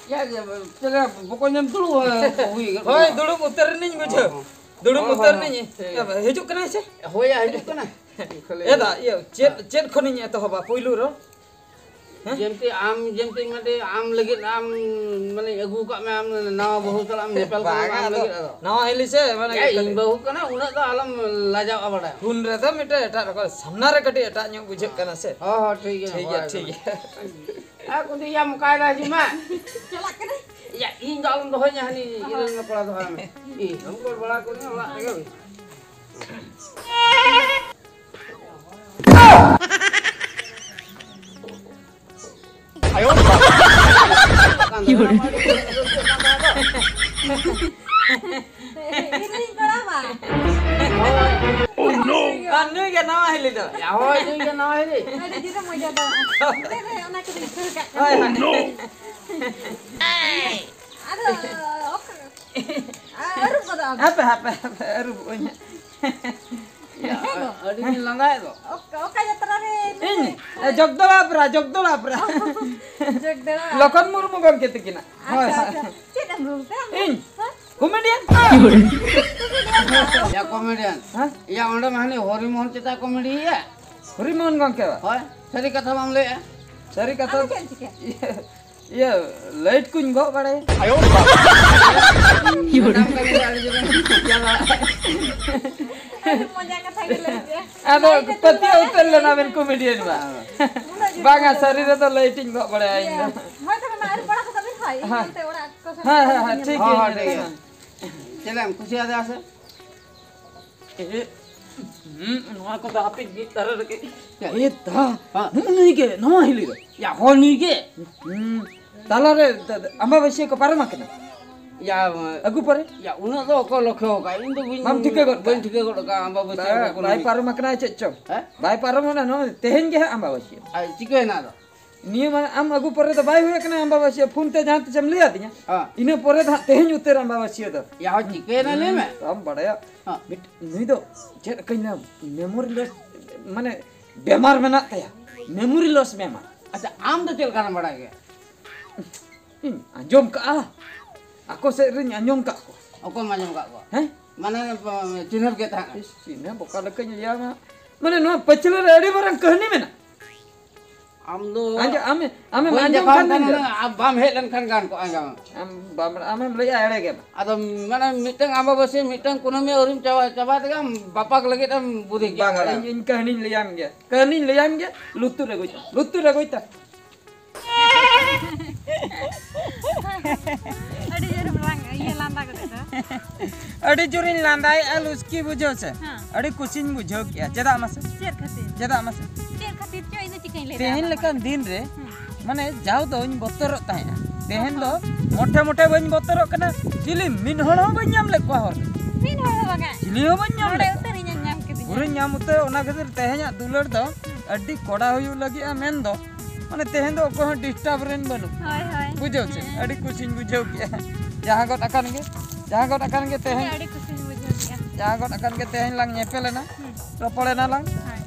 ᱭᱟ, ᱭᱟ, ᱪᱮᱞᱮ ᱵᱚᱠᱚᱧ ᱮᱢ ᱫᱩᱲᱩᱵ ᱦᱩᱭ ᱠᱟᱱᱟ? ᱦᱳᱭ, ᱫᱩᱲᱩᱵ ᱩᱛᱟᱹᱨ ᱨᱮᱱᱟᱹᱧ ᱵᱩᱡᱷᱟᱹᱣ᱾ ᱦᱚᱸ, ᱦᱚᱸ᱾ ᱫᱩᱲᱩᱵ ᱦᱚᱸ, ᱩᱛᱟᱹᱨ ᱦᱚᱸ, ᱨᱮᱱᱟᱹᱧ᱾ ᱦᱚᱸ᱾ ᱦᱤᱡᱩᱜ ᱠᱟᱱᱟᱭ ᱥᱮ? ᱦᱳᱭ, ᱭᱟ, ᱦᱤᱡᱩᱜ ᱠᱟᱱᱟ᱾ ᱮ ᱫᱟ, ᱤᱭᱟᱹ, ᱪᱮᱫ, ᱪᱮᱫ ᱠᱷᱚᱱᱤᱧ ᱮᱛᱚᱦᱚᱵᱟ ᱯᱩᱭᱞᱩ ᱨᱚᱲ? ᱦᱮᱸ? ᱡᱮᱢᱛᱤ ᱟᱢ, ᱡᱮᱢᱛᱤ ᱢᱟᱱᱮ ᱟᱢ ᱞᱟᱹᱜᱤᱫ ᱟᱢ, ᱢᱟᱱᱮ ᱟᱹᱜᱩ ᱠᱟᱜ ᱢᱮ, ᱟᱢ ᱱᱟᱣᱟ ᱵᱟᱹᱦᱩ ᱥᱟᱞᱟᱜ ᱮᱢ ᱧᱮᱯᱮᱞ ᱠᱟᱱᱟ, ᱵᱟᱝᱟ, ᱟᱢ ᱟᱫᱚ ᱞᱟᱹᱜᱤᱫ ᱟᱫᱚ᱾ ᱱᱟᱣᱟ ᱦᱤᱞᱤ ᱥᱮ, ᱢᱟᱱᱮ ᱮ, ᱤᱧ ᱠᱟᱹᱴᱤᱡ ᱵᱟᱹᱦᱩ ᱠᱟᱱᱟ, ᱩᱱᱟᱹᱜ ᱫᱚ ᱟᱞᱚᱢ ᱞᱟᱡᱟᱜᱼᱟ, ᱵᱟᱰᱟᱭ᱾ ᱯᱷᱳᱱ ᱨᱮᱫᱚ ᱢᱤᱫᱴᱮᱡ ᱮᱴᱟᱜ ᱨᱚᱠᱚᱢ, ᱥᱟᱢᱱᱟ ᱨᱮ ᱠᱟᱹᱴᱤᱡ ᱮᱴᱟᱜ ᱧᱚᱜ ᱵᱩᱡᱷᱟᱹᱜ ᱠᱟᱱᱟ ᱥᱮ᱾ ᱦᱚᱸ, ᱦᱚᱸ, ᱴᱷᱤᱠ ᱜᱮᱭᱟ, ᱴᱷᱤᱠ ᱦᱳᱭ, ᱜᱮᱭᱟ, ᱴᱷᱤᱠ ᱦᱳᱭ᱾ ᱜᱮᱭᱟ᱾ ᱟᱨ ᱠᱚ ᱫᱤᱭᱟ ᱢᱚᱠᱟᱭ ᱫᱟ ᱦᱤᱡᱩᱜ ᱢᱟ᱾ ᱪᱟᱞᱟᱜ ᱠᱟᱱᱟᱹᱧ᱾ ᱭᱟ, ᱤᱧ ᱫᱚ ᱟᱞᱚᱢ ᱫᱚᱦᱚᱭ ᱧᱟ ᱦᱟᱹᱱᱤ ᱤᱨᱟᱹᱞ ᱢᱮ ᱠᱚᱲᱟ ᱫᱚᱦᱚᱭ ᱢᱮ᱾ ᱤᱧ ᱫᱚᱢ ᱜᱚᱲ ᱵᱟᱲᱟ ᱠᱚ ᱧᱟ ᱚᱲᱟᱜ ᱨᱮᱜᱮ᱾ ᱤᱧ ᱨᱤᱧ ᱠᱚᱲᱟᱣᱟ᱾ ᱟᱨ ᱱᱩᱭ ᱜᱮ ᱱᱟᱣᱟ ᱦᱤᱞᱤ ᱫᱚ᱾ ᱭᱟ, ᱦᱳᱭ, ᱱᱩᱭ ᱜᱮ ᱱᱟᱣᱟ ᱦᱤᱞᱤ᱾ ᱟᱹᱰᱤ ᱡᱳᱨᱮ ᱢᱚᱡᱟ ᱫᱚ᱾ ᱚᱱᱟ ᱠᱚᱫᱚ ᱟᱹᱭᱠᱟᱹᱣ ᱠᱟᱜ ᱠᱟᱱᱟ᱾ ᱦᱳᱭ, ᱦᱳᱭ᱾ ᱟᱫᱚ, ᱚᱠ-, ᱟ-, ᱟᱹᱨᱩᱵ ᱜᱚᱫᱚᱜ ᱟᱢ᱾ ᱦᱟᱯᱮ, ᱦᱟᱯᱮ, ᱦᱟᱯᱮ, ᱟᱹᱨᱩᱵᱚᱜ ᱟᱹᱧ ᱦᱟᱸᱜ᱾ ᱭᱟ, ᱦᱮᱸ ᱜᱚ᱾ ᱟᱹᱰᱤ ᱵᱤᱱ ᱞᱟᱸᱫᱟᱭᱮᱫ ᱫᱚ᱾ ᱚᱠ-, ᱚᱠᱟ ᱡᱟᱛᱨᱟ ᱨᱮ ᱤᱧ? ᱱᱩᱭ? ᱮ, ᱡᱚᱜᱽᱫᱚᱞᱟ ᱯᱨᱟ, ᱡᱚᱜᱽᱫᱚᱞᱟ ᱯᱨᱟ᱾ ᱡᱚᱜᱽᱫᱚᱞᱟ᱾ ᱞᱚᱠᱷᱚᱱ ᱢᱩᱨᱢᱩ ᱜᱚᱢᱠᱮ ᱛᱤᱠᱤᱱᱟᱜ᱾ ᱦᱳᱭ, ᱟᱪᱪᱷᱟ, ᱦᱳᱭ᱾ ᱟᱪᱪᱷᱟ᱾ ᱪᱮᱫ ᱮᱢ ᱨᱩ ᱛᱮ ᱟᱢ ᱫᱚ? ᱤᱧ? ᱦᱮᱸ? Comedian᱾ ᱭᱟ, comedian᱾ ᱦᱮᱸ? ᱭᱟ, ᱚᱸᱰᱮ ᱢᱟ ᱦᱟᱹᱱᱤ ᱦᱚᱨᱤ ᱢᱳᱦᱚᱱ ᱪᱮᱛᱟ comedy ᱭᱟ᱾ ᱦᱚᱨᱤ ᱢᱳᱦᱚᱱ ᱜᱚᱢᱠᱮ ᱵᱟ? ᱦᱳᱭ, ᱥᱟᱹᱨᱤ ᱠᱟᱛᱷᱟ ᱵᱟᱢ ᱞᱟᱹᱭᱮᱜᱼᱟ᱾ ᱥᱟᱹᱨᱤ ᱠᱟᱛᱷᱟ ᱟᱫᱚ ᱫᱚ ᱪᱮᱫ ᱮᱢ ᱪᱤᱠᱟᱹᱭᱟ? ᱤᱭᱟᱹ, light ᱠᱚᱧ ᱜᱚᱜ ᱵᱟᱲᱟᱭᱟ᱾ ᱟᱭᱳ ᱵᱟᱵᱟ᱾ ᱢᱮᱰᱟᱢ ᱠᱟᱹᱢᱤ ᱫᱚ ᱟᱹᱰᱤ ᱡᱳᱨᱮ ᱠᱩᱥᱤᱭᱟᱫᱟ᱾ ᱟᱹᱰᱤ ᱢᱚᱡᱟ ᱠᱟᱛᱷᱟ ᱜᱮ ᱞᱟᱹᱭ ᱠᱮᱜᱼᱟ᱾ ᱟᱫᱚ ᱞᱟᱹᱭ ᱠᱟᱛᱮ ᱯᱟᱹᱛᱭᱟᱹᱣ ᱵᱟᱲᱟᱭᱟ᱾ ᱩᱛᱟᱹᱨ ᱞᱮᱱᱟ ᱵᱮᱱ comedian ᱢᱟ᱾ ᱩᱱᱟᱹᱜ ᱡᱩᱛ ᱵᱟᱝᱟ, ᱠᱟᱛᱷᱟ᱾ ᱥᱟᱹᱨᱤ ᱨᱮᱫᱚ light ᱤᱧ ᱜᱚᱜ ᱵᱟᱲᱟᱭᱟ ᱤᱧ ᱫᱚ᱾ ᱤᱭᱟᱹ, ᱦᱳᱭ, ᱛᱚᱵᱮ ᱢᱟ ᱟᱹᱨᱩᱵ ᱵᱟᱲᱟ ᱠᱟᱛᱮ ᱵᱮᱱ ᱦᱳᱭ, ᱤᱧ ᱦᱮᱸ᱾ ᱚᱱᱛᱮ ᱚᱲᱟᱜ ᱠᱚ ᱥᱮᱱ ᱦᱮᱸ, ᱦᱮᱸ, ᱠᱟᱛᱮ ᱦᱮᱸ, ᱧᱮᱞ ᱴᱷᱤᱠ ᱦᱚᱸ, ᱜᱮᱭᱟ, ᱦᱚᱸ, ᱧᱮᱞ ᱴᱷᱤᱠ ᱜᱮᱭᱟ᱾ ᱠᱟᱛᱮ᱾ ᱪᱮᱫ ᱮᱢ ᱠᱩᱥᱤᱭᱟᱫᱟ ᱥᱮ? ᱮ, ᱦᱩᱸ, ᱱᱚᱣᱟ ᱠᱚᱫᱚ ᱦᱟᱯᱮ ᱢᱤᱫ ᱫᱷᱟᱨᱮ ᱨᱮᱜᱮ᱾ ᱪᱮᱫ? ᱮ ᱫᱟ, ᱦᱮᱸ᱾ ᱱᱩᱜᱼᱩ ᱱᱩᱭ ᱜᱮ, ᱱᱟᱣᱟ ᱦᱤᱞᱤ ᱨᱮ᱾ ᱭᱟ, ᱦᱳᱭ ᱱᱩᱭ ᱜᱮ᱾ ᱦᱩᱸ, ᱛᱟᱞᱟᱨᱮ ᱫ-, ᱫ-, ᱟᱢᱵᱟᱵᱟᱹᱥᱭᱟᱹ ᱠᱚ ᱯᱟᱨᱚᱢ ᱟᱠᱟᱱᱟ? ᱭᱟ, ᱟᱹᱜᱩ ᱯᱚᱨᱮ? ᱭᱟ, ᱩᱱᱟᱹᱜ ᱫᱚ ᱚᱠᱚᱭ ᱞᱚᱠᱠᱷᱚ ᱟᱠᱟᱫ? ᱤᱧ ᱫᱚ ᱵᱟᱹᱧ, ᱵᱟᱢ ᱴᱷᱤᱠᱟᱹ ᱜᱚᱫ ᱵᱟᱹᱧ ᱠᱟᱜᱼᱟ? ᱴᱷᱤᱠᱟᱹ ᱜᱚᱫ ᱠᱟᱜᱼᱟ, ᱟᱢᱵᱟᱵᱟᱹᱥᱭᱟᱹ ᱵᱟ-, ᱚᱠᱟ ᱠᱚ ᱵᱟᱭ ᱞᱟᱹᱭ᱾ ᱯᱟᱨᱚᱢ ᱟᱠᱟᱱᱟ ᱪᱮᱫ ᱪᱚᱝ? ᱦᱮᱸ? ᱵᱟᱭ ᱯᱟᱨᱚᱢ ᱟᱠᱟᱱᱟ, ᱱᱚᱜᱼᱚᱭ ᱛᱮᱦᱮᱧ ᱜᱮ ᱦᱟᱸᱜ ᱟᱢᱵᱟᱵᱟᱹᱥᱭᱟᱹ᱾ ᱟᱨ ᱪᱤᱠᱟᱹᱭᱮᱱᱟ ᱟᱫᱚ? ᱱᱤᱭᱟᱹ ᱢᱟ ᱟᱢ ᱟᱹᱜᱩ ᱯᱚᱨᱮ ᱫᱚ ᱵᱟᱭ ᱦᱩᱭ ᱟᱠᱟᱱᱟ ᱟᱢᱵᱟᱵᱟᱹᱥᱭᱟᱹ, ᱯᱷᱳᱱ ᱛᱮ ᱡᱟᱦᱟᱸ ᱛᱤᱥᱮᱢ ᱞᱟᱹᱭ ᱟᱹᱫᱤᱧᱟ᱾ ᱦᱮᱸ᱾ ᱤᱱᱟᱹ ᱯᱚᱨᱮ ᱫᱚ ᱦᱟᱸᱜ ᱛᱮᱦᱮᱧ ᱩᱛᱟᱹᱨ ᱟᱢᱵᱟᱵᱟᱹᱥᱭᱟᱹ ᱫᱚ᱾ ᱭᱟ, ᱦᱚᱸ ᱪᱤᱠᱟᱹᱭᱮᱱᱟ ᱞᱟᱹᱭ ᱢᱮ᱾ ᱵᱟᱢ ᱵᱟᱲᱟᱭᱟ᱾ ᱦᱮᱸ᱾ ᱢᱤᱫ-, ᱱᱩᱭ ᱫᱚ ᱪᱮᱫ ᱠᱟᱹᱧ ᱞᱟᱹᱭᱟ, memory loss, ᱢᱟᱱᱮ ᱵᱮᱢᱟᱨ ᱢᱮᱱᱟᱜ ᱛᱟᱭᱟ, memory loss ᱵᱮᱢᱟᱨ᱾ ᱟᱪᱪᱷᱟ, ᱟᱢ ᱫᱚ ᱪᱮᱫ ᱞᱮᱠᱟᱱ ᱵᱟᱲᱟᱭ ᱜᱮᱭᱟ? ᱤᱧ ᱟᱸᱡᱚᱢ ᱠᱟᱜᱼᱟ, ᱟᱠᱚ ᱥᱮᱫ ᱨᱤᱧ ᱟᱸᱡᱚᱢ ᱠᱟᱜ ᱠᱚᱣᱟ᱾ ᱚᱠᱚᱭᱮᱢ ᱟᱸᱡᱚᱢ ᱠᱟᱜ ᱠᱚᱣᱟ? ᱦᱮᱸ? ᱢᱟᱱᱮ, ᱪᱤᱱᱦᱟᱹᱯ ᱜᱮ ᱛᱟᱦᱮᱸ ᱠᱟᱱᱟ᱾ ᱤᱥ, ᱪᱤᱱᱦᱟᱹ ᱵᱚᱠᱟ ᱞᱮᱠᱟᱧ ᱞᱟᱹᱭᱟᱢᱟ᱾ ᱢᱟᱱᱮ, ᱱᱚᱣᱟ ᱯᱟᱹᱪᱷᱞᱟᱹ ᱨᱮ ᱟᱹᱰᱤ ᱢᱟᱨᱟᱝ ᱠᱟᱹᱦᱱᱤ ᱢᱮᱱᱟᱜᱼᱟ᱾ ᱟᱢ ᱫᱚ ᱟᱸᱡᱚᱢ, ᱟᱢᱮ-, ᱟᱢᱮᱢ ᱵᱟᱹᱧ ᱟᱸᱡᱚᱢ ᱫᱮᱠᱷᱟᱣᱟᱢ ᱠᱷᱟᱱ ᱠᱟᱱᱟ ᱜᱮ᱾ ᱱᱩᱱᱟᱹᱜ, ᱟᱢ ᱵᱟᱢ ᱦᱮᱡ ᱞᱮᱱᱠᱷᱟᱱ ᱜᱟᱱ ᱠᱚᱜᱼᱟ, ᱟᱸᱡᱚᱢ᱾ ᱟᱢ ᱵᱟᱢ, ᱟᱢᱮᱢ ᱞᱟᱹᱭᱮᱜᱼᱟ ᱮᱲᱮ ᱜᱮ᱾ ᱟᱫᱚ ᱢᱟᱱᱮ ᱢᱤᱫᱴᱟᱝ ᱟᱢᱵᱟᱵᱟᱹᱥᱭᱟᱹ, ᱢᱤᱫᱴᱟᱝ ᱠᱩᱱᱟᱹᱢᱤ ᱟᱹᱣᱨᱤᱢ ᱪᱟᱵᱟ, ᱪᱟᱵᱟ ᱛᱮᱜᱮ ᱟᱢ ᱵᱟᱯᱟᱠ ᱞᱟᱹᱜᱤᱫ ᱮᱢ ᱵᱩᱫᱷᱤ ᱠᱮᱜᱼᱟ᱾ ᱵᱟᱝᱟ, ᱵᱟᱲᱟᱭᱟᱢ᱾ ᱤᱧ, ᱤᱧ ᱠᱟᱹᱦᱱᱤᱧ ᱞᱟᱹᱭᱟᱢ ᱜᱮᱭᱟ᱾ ᱠᱟᱹᱦᱱᱤᱧ ᱞᱟᱹᱭᱟᱢ ᱜᱮᱭᱟ, ᱞᱩᱛᱩᱨ ᱨᱮ ᱜᱚᱡ ᱛᱟᱢ᱾ ᱞᱩᱛᱩᱨ ᱨᱮ ᱜᱚᱡ ᱛᱟᱢ᱾ ᱟᱹᱰᱤ ᱡᱳᱨ ᱞᱟᱸᱫᱟ ᱠᱟᱛᱮ ᱫᱚ᱾ ᱟᱹᱰᱤ ᱡᱳᱨᱤᱧ ᱞᱟᱸᱫᱟᱭᱮᱫᱼᱟ ᱞᱩᱥᱠᱤ, ᱵᱩᱡᱷᱟᱹᱣ ᱥᱮ᱾ ᱦᱮᱸ᱾ ᱟᱹᱰᱤ ᱠᱩᱥᱤᱧ ᱵᱩᱡᱷᱟᱹᱣ ᱠᱮᱫᱼᱟ᱾ ᱪᱮᱫᱟᱜ ᱢᱟᱥᱮ? ᱪᱮᱫ ᱠᱷᱟᱹᱛᱤᱨ? ᱪᱮᱫᱟᱜ ᱢᱟᱥᱮ? ᱪᱮᱫ ᱠᱷᱟᱹᱛᱤᱨ ᱪᱚ ᱤᱧ ᱫᱚ ᱪᱤᱠᱟᱹᱧ ᱞᱟᱹᱭ ᱛᱮᱦᱮᱧ ᱫᱟᱲᱮᱭᱟᱢᱟ? ᱞᱮᱠᱟᱱ ᱫᱤᱱ ᱨᱮ, ᱦᱮᱸ᱾ ᱢᱟᱱᱮ, ᱡᱟᱣ ᱫᱚᱧ ᱵᱚᱛᱚᱨᱚᱜ ᱛᱟᱦᱮᱸᱜᱼᱟ, ᱛᱮᱦᱮᱧ ᱫᱚ ᱢᱚᱴᱷᱮ ᱢᱚᱴᱷᱮ ᱵᱟᱹᱧ ᱵᱚᱛᱚᱨᱚᱜ ᱠᱟᱱᱟ᱾ ᱪᱤᱞᱤ ᱢᱤᱫ ᱦᱚᱲ ᱦᱚᱸ ᱵᱟᱹᱧ ᱧᱟᱢ ᱞᱮᱫ ᱠᱚᱣᱟ ᱦᱚᱨ ᱨᱮ᱾ ᱢᱤᱫ ᱦᱚᱲ ᱦᱚᱸ ᱵᱟᱝᱟ? ᱪᱤᱞᱤ ᱦᱚᱸ ᱵᱟᱹᱧ ᱧᱟᱢ ᱱᱚᱰᱮ ᱞᱮᱫ ᱠᱚᱣᱟ᱾ ᱩᱛᱟᱹᱨᱤᱧ ᱧᱟᱢ ᱠᱮᱫᱮᱧᱟ᱾ ᱯᱩᱨᱟᱹᱧ ᱧᱟᱢ ᱩᱛᱟᱹᱨ, ᱚᱱᱟ ᱠᱷᱟᱹᱛᱤᱨ ᱛᱮᱦᱮᱧᱟᱜ ᱫᱩᱞᱟᱹᱲ ᱫᱚ ᱟᱹᱰᱤ ᱠᱚᱲᱟ ᱦᱩᱭᱩᱜ ᱞᱟᱹᱜᱤᱫᱼᱟ ᱢᱮᱱ ᱫᱚ, ᱢᱟᱱᱮ, ᱛᱮᱦᱮᱧ ᱫᱚ ᱚᱠᱚᱭ ᱦᱚᱸ ᱰᱤᱥᱴᱟᱵ ᱨᱮᱱ ᱵᱟᱹᱱᱩᱜ᱾ ᱦᱳᱭ, ᱦᱳᱭ᱾ ᱵᱩᱡᱷᱟᱹᱣ ᱥᱮ? ᱦᱮᱸ᱾ ᱟᱹᱰᱤ ᱠᱩᱥᱤᱧ ᱵᱩᱡᱷᱟᱹᱣ ᱠᱮᱜᱼᱟ᱾ ᱡᱟᱦᱟᱸ ᱜᱚᱫ ᱟᱠᱟᱱ ᱜᱮ, ᱡᱟᱦᱟᱸ ᱜᱚᱫ ᱟᱠᱟᱱ ᱜᱮ ᱛᱮᱦᱮᱧ, ᱟᱹᱰᱤ ᱠᱩᱥᱤᱧ ᱵᱩᱡᱷᱟᱹᱣ ᱠᱮᱜᱼᱟ᱾ ᱡᱟᱦᱟᱸ ᱜᱚᱫ ᱟᱠᱟᱱ ᱜᱮ ᱛᱮᱦᱮᱧ ᱞᱟᱝ ᱧᱮᱯᱮᱞ ᱮᱱᱟ, ᱦᱩᱸ᱾ ᱨᱚᱯᱚᱲ ᱮᱱᱟ ᱞᱟᱝ᱾ ᱦᱳᱭ᱾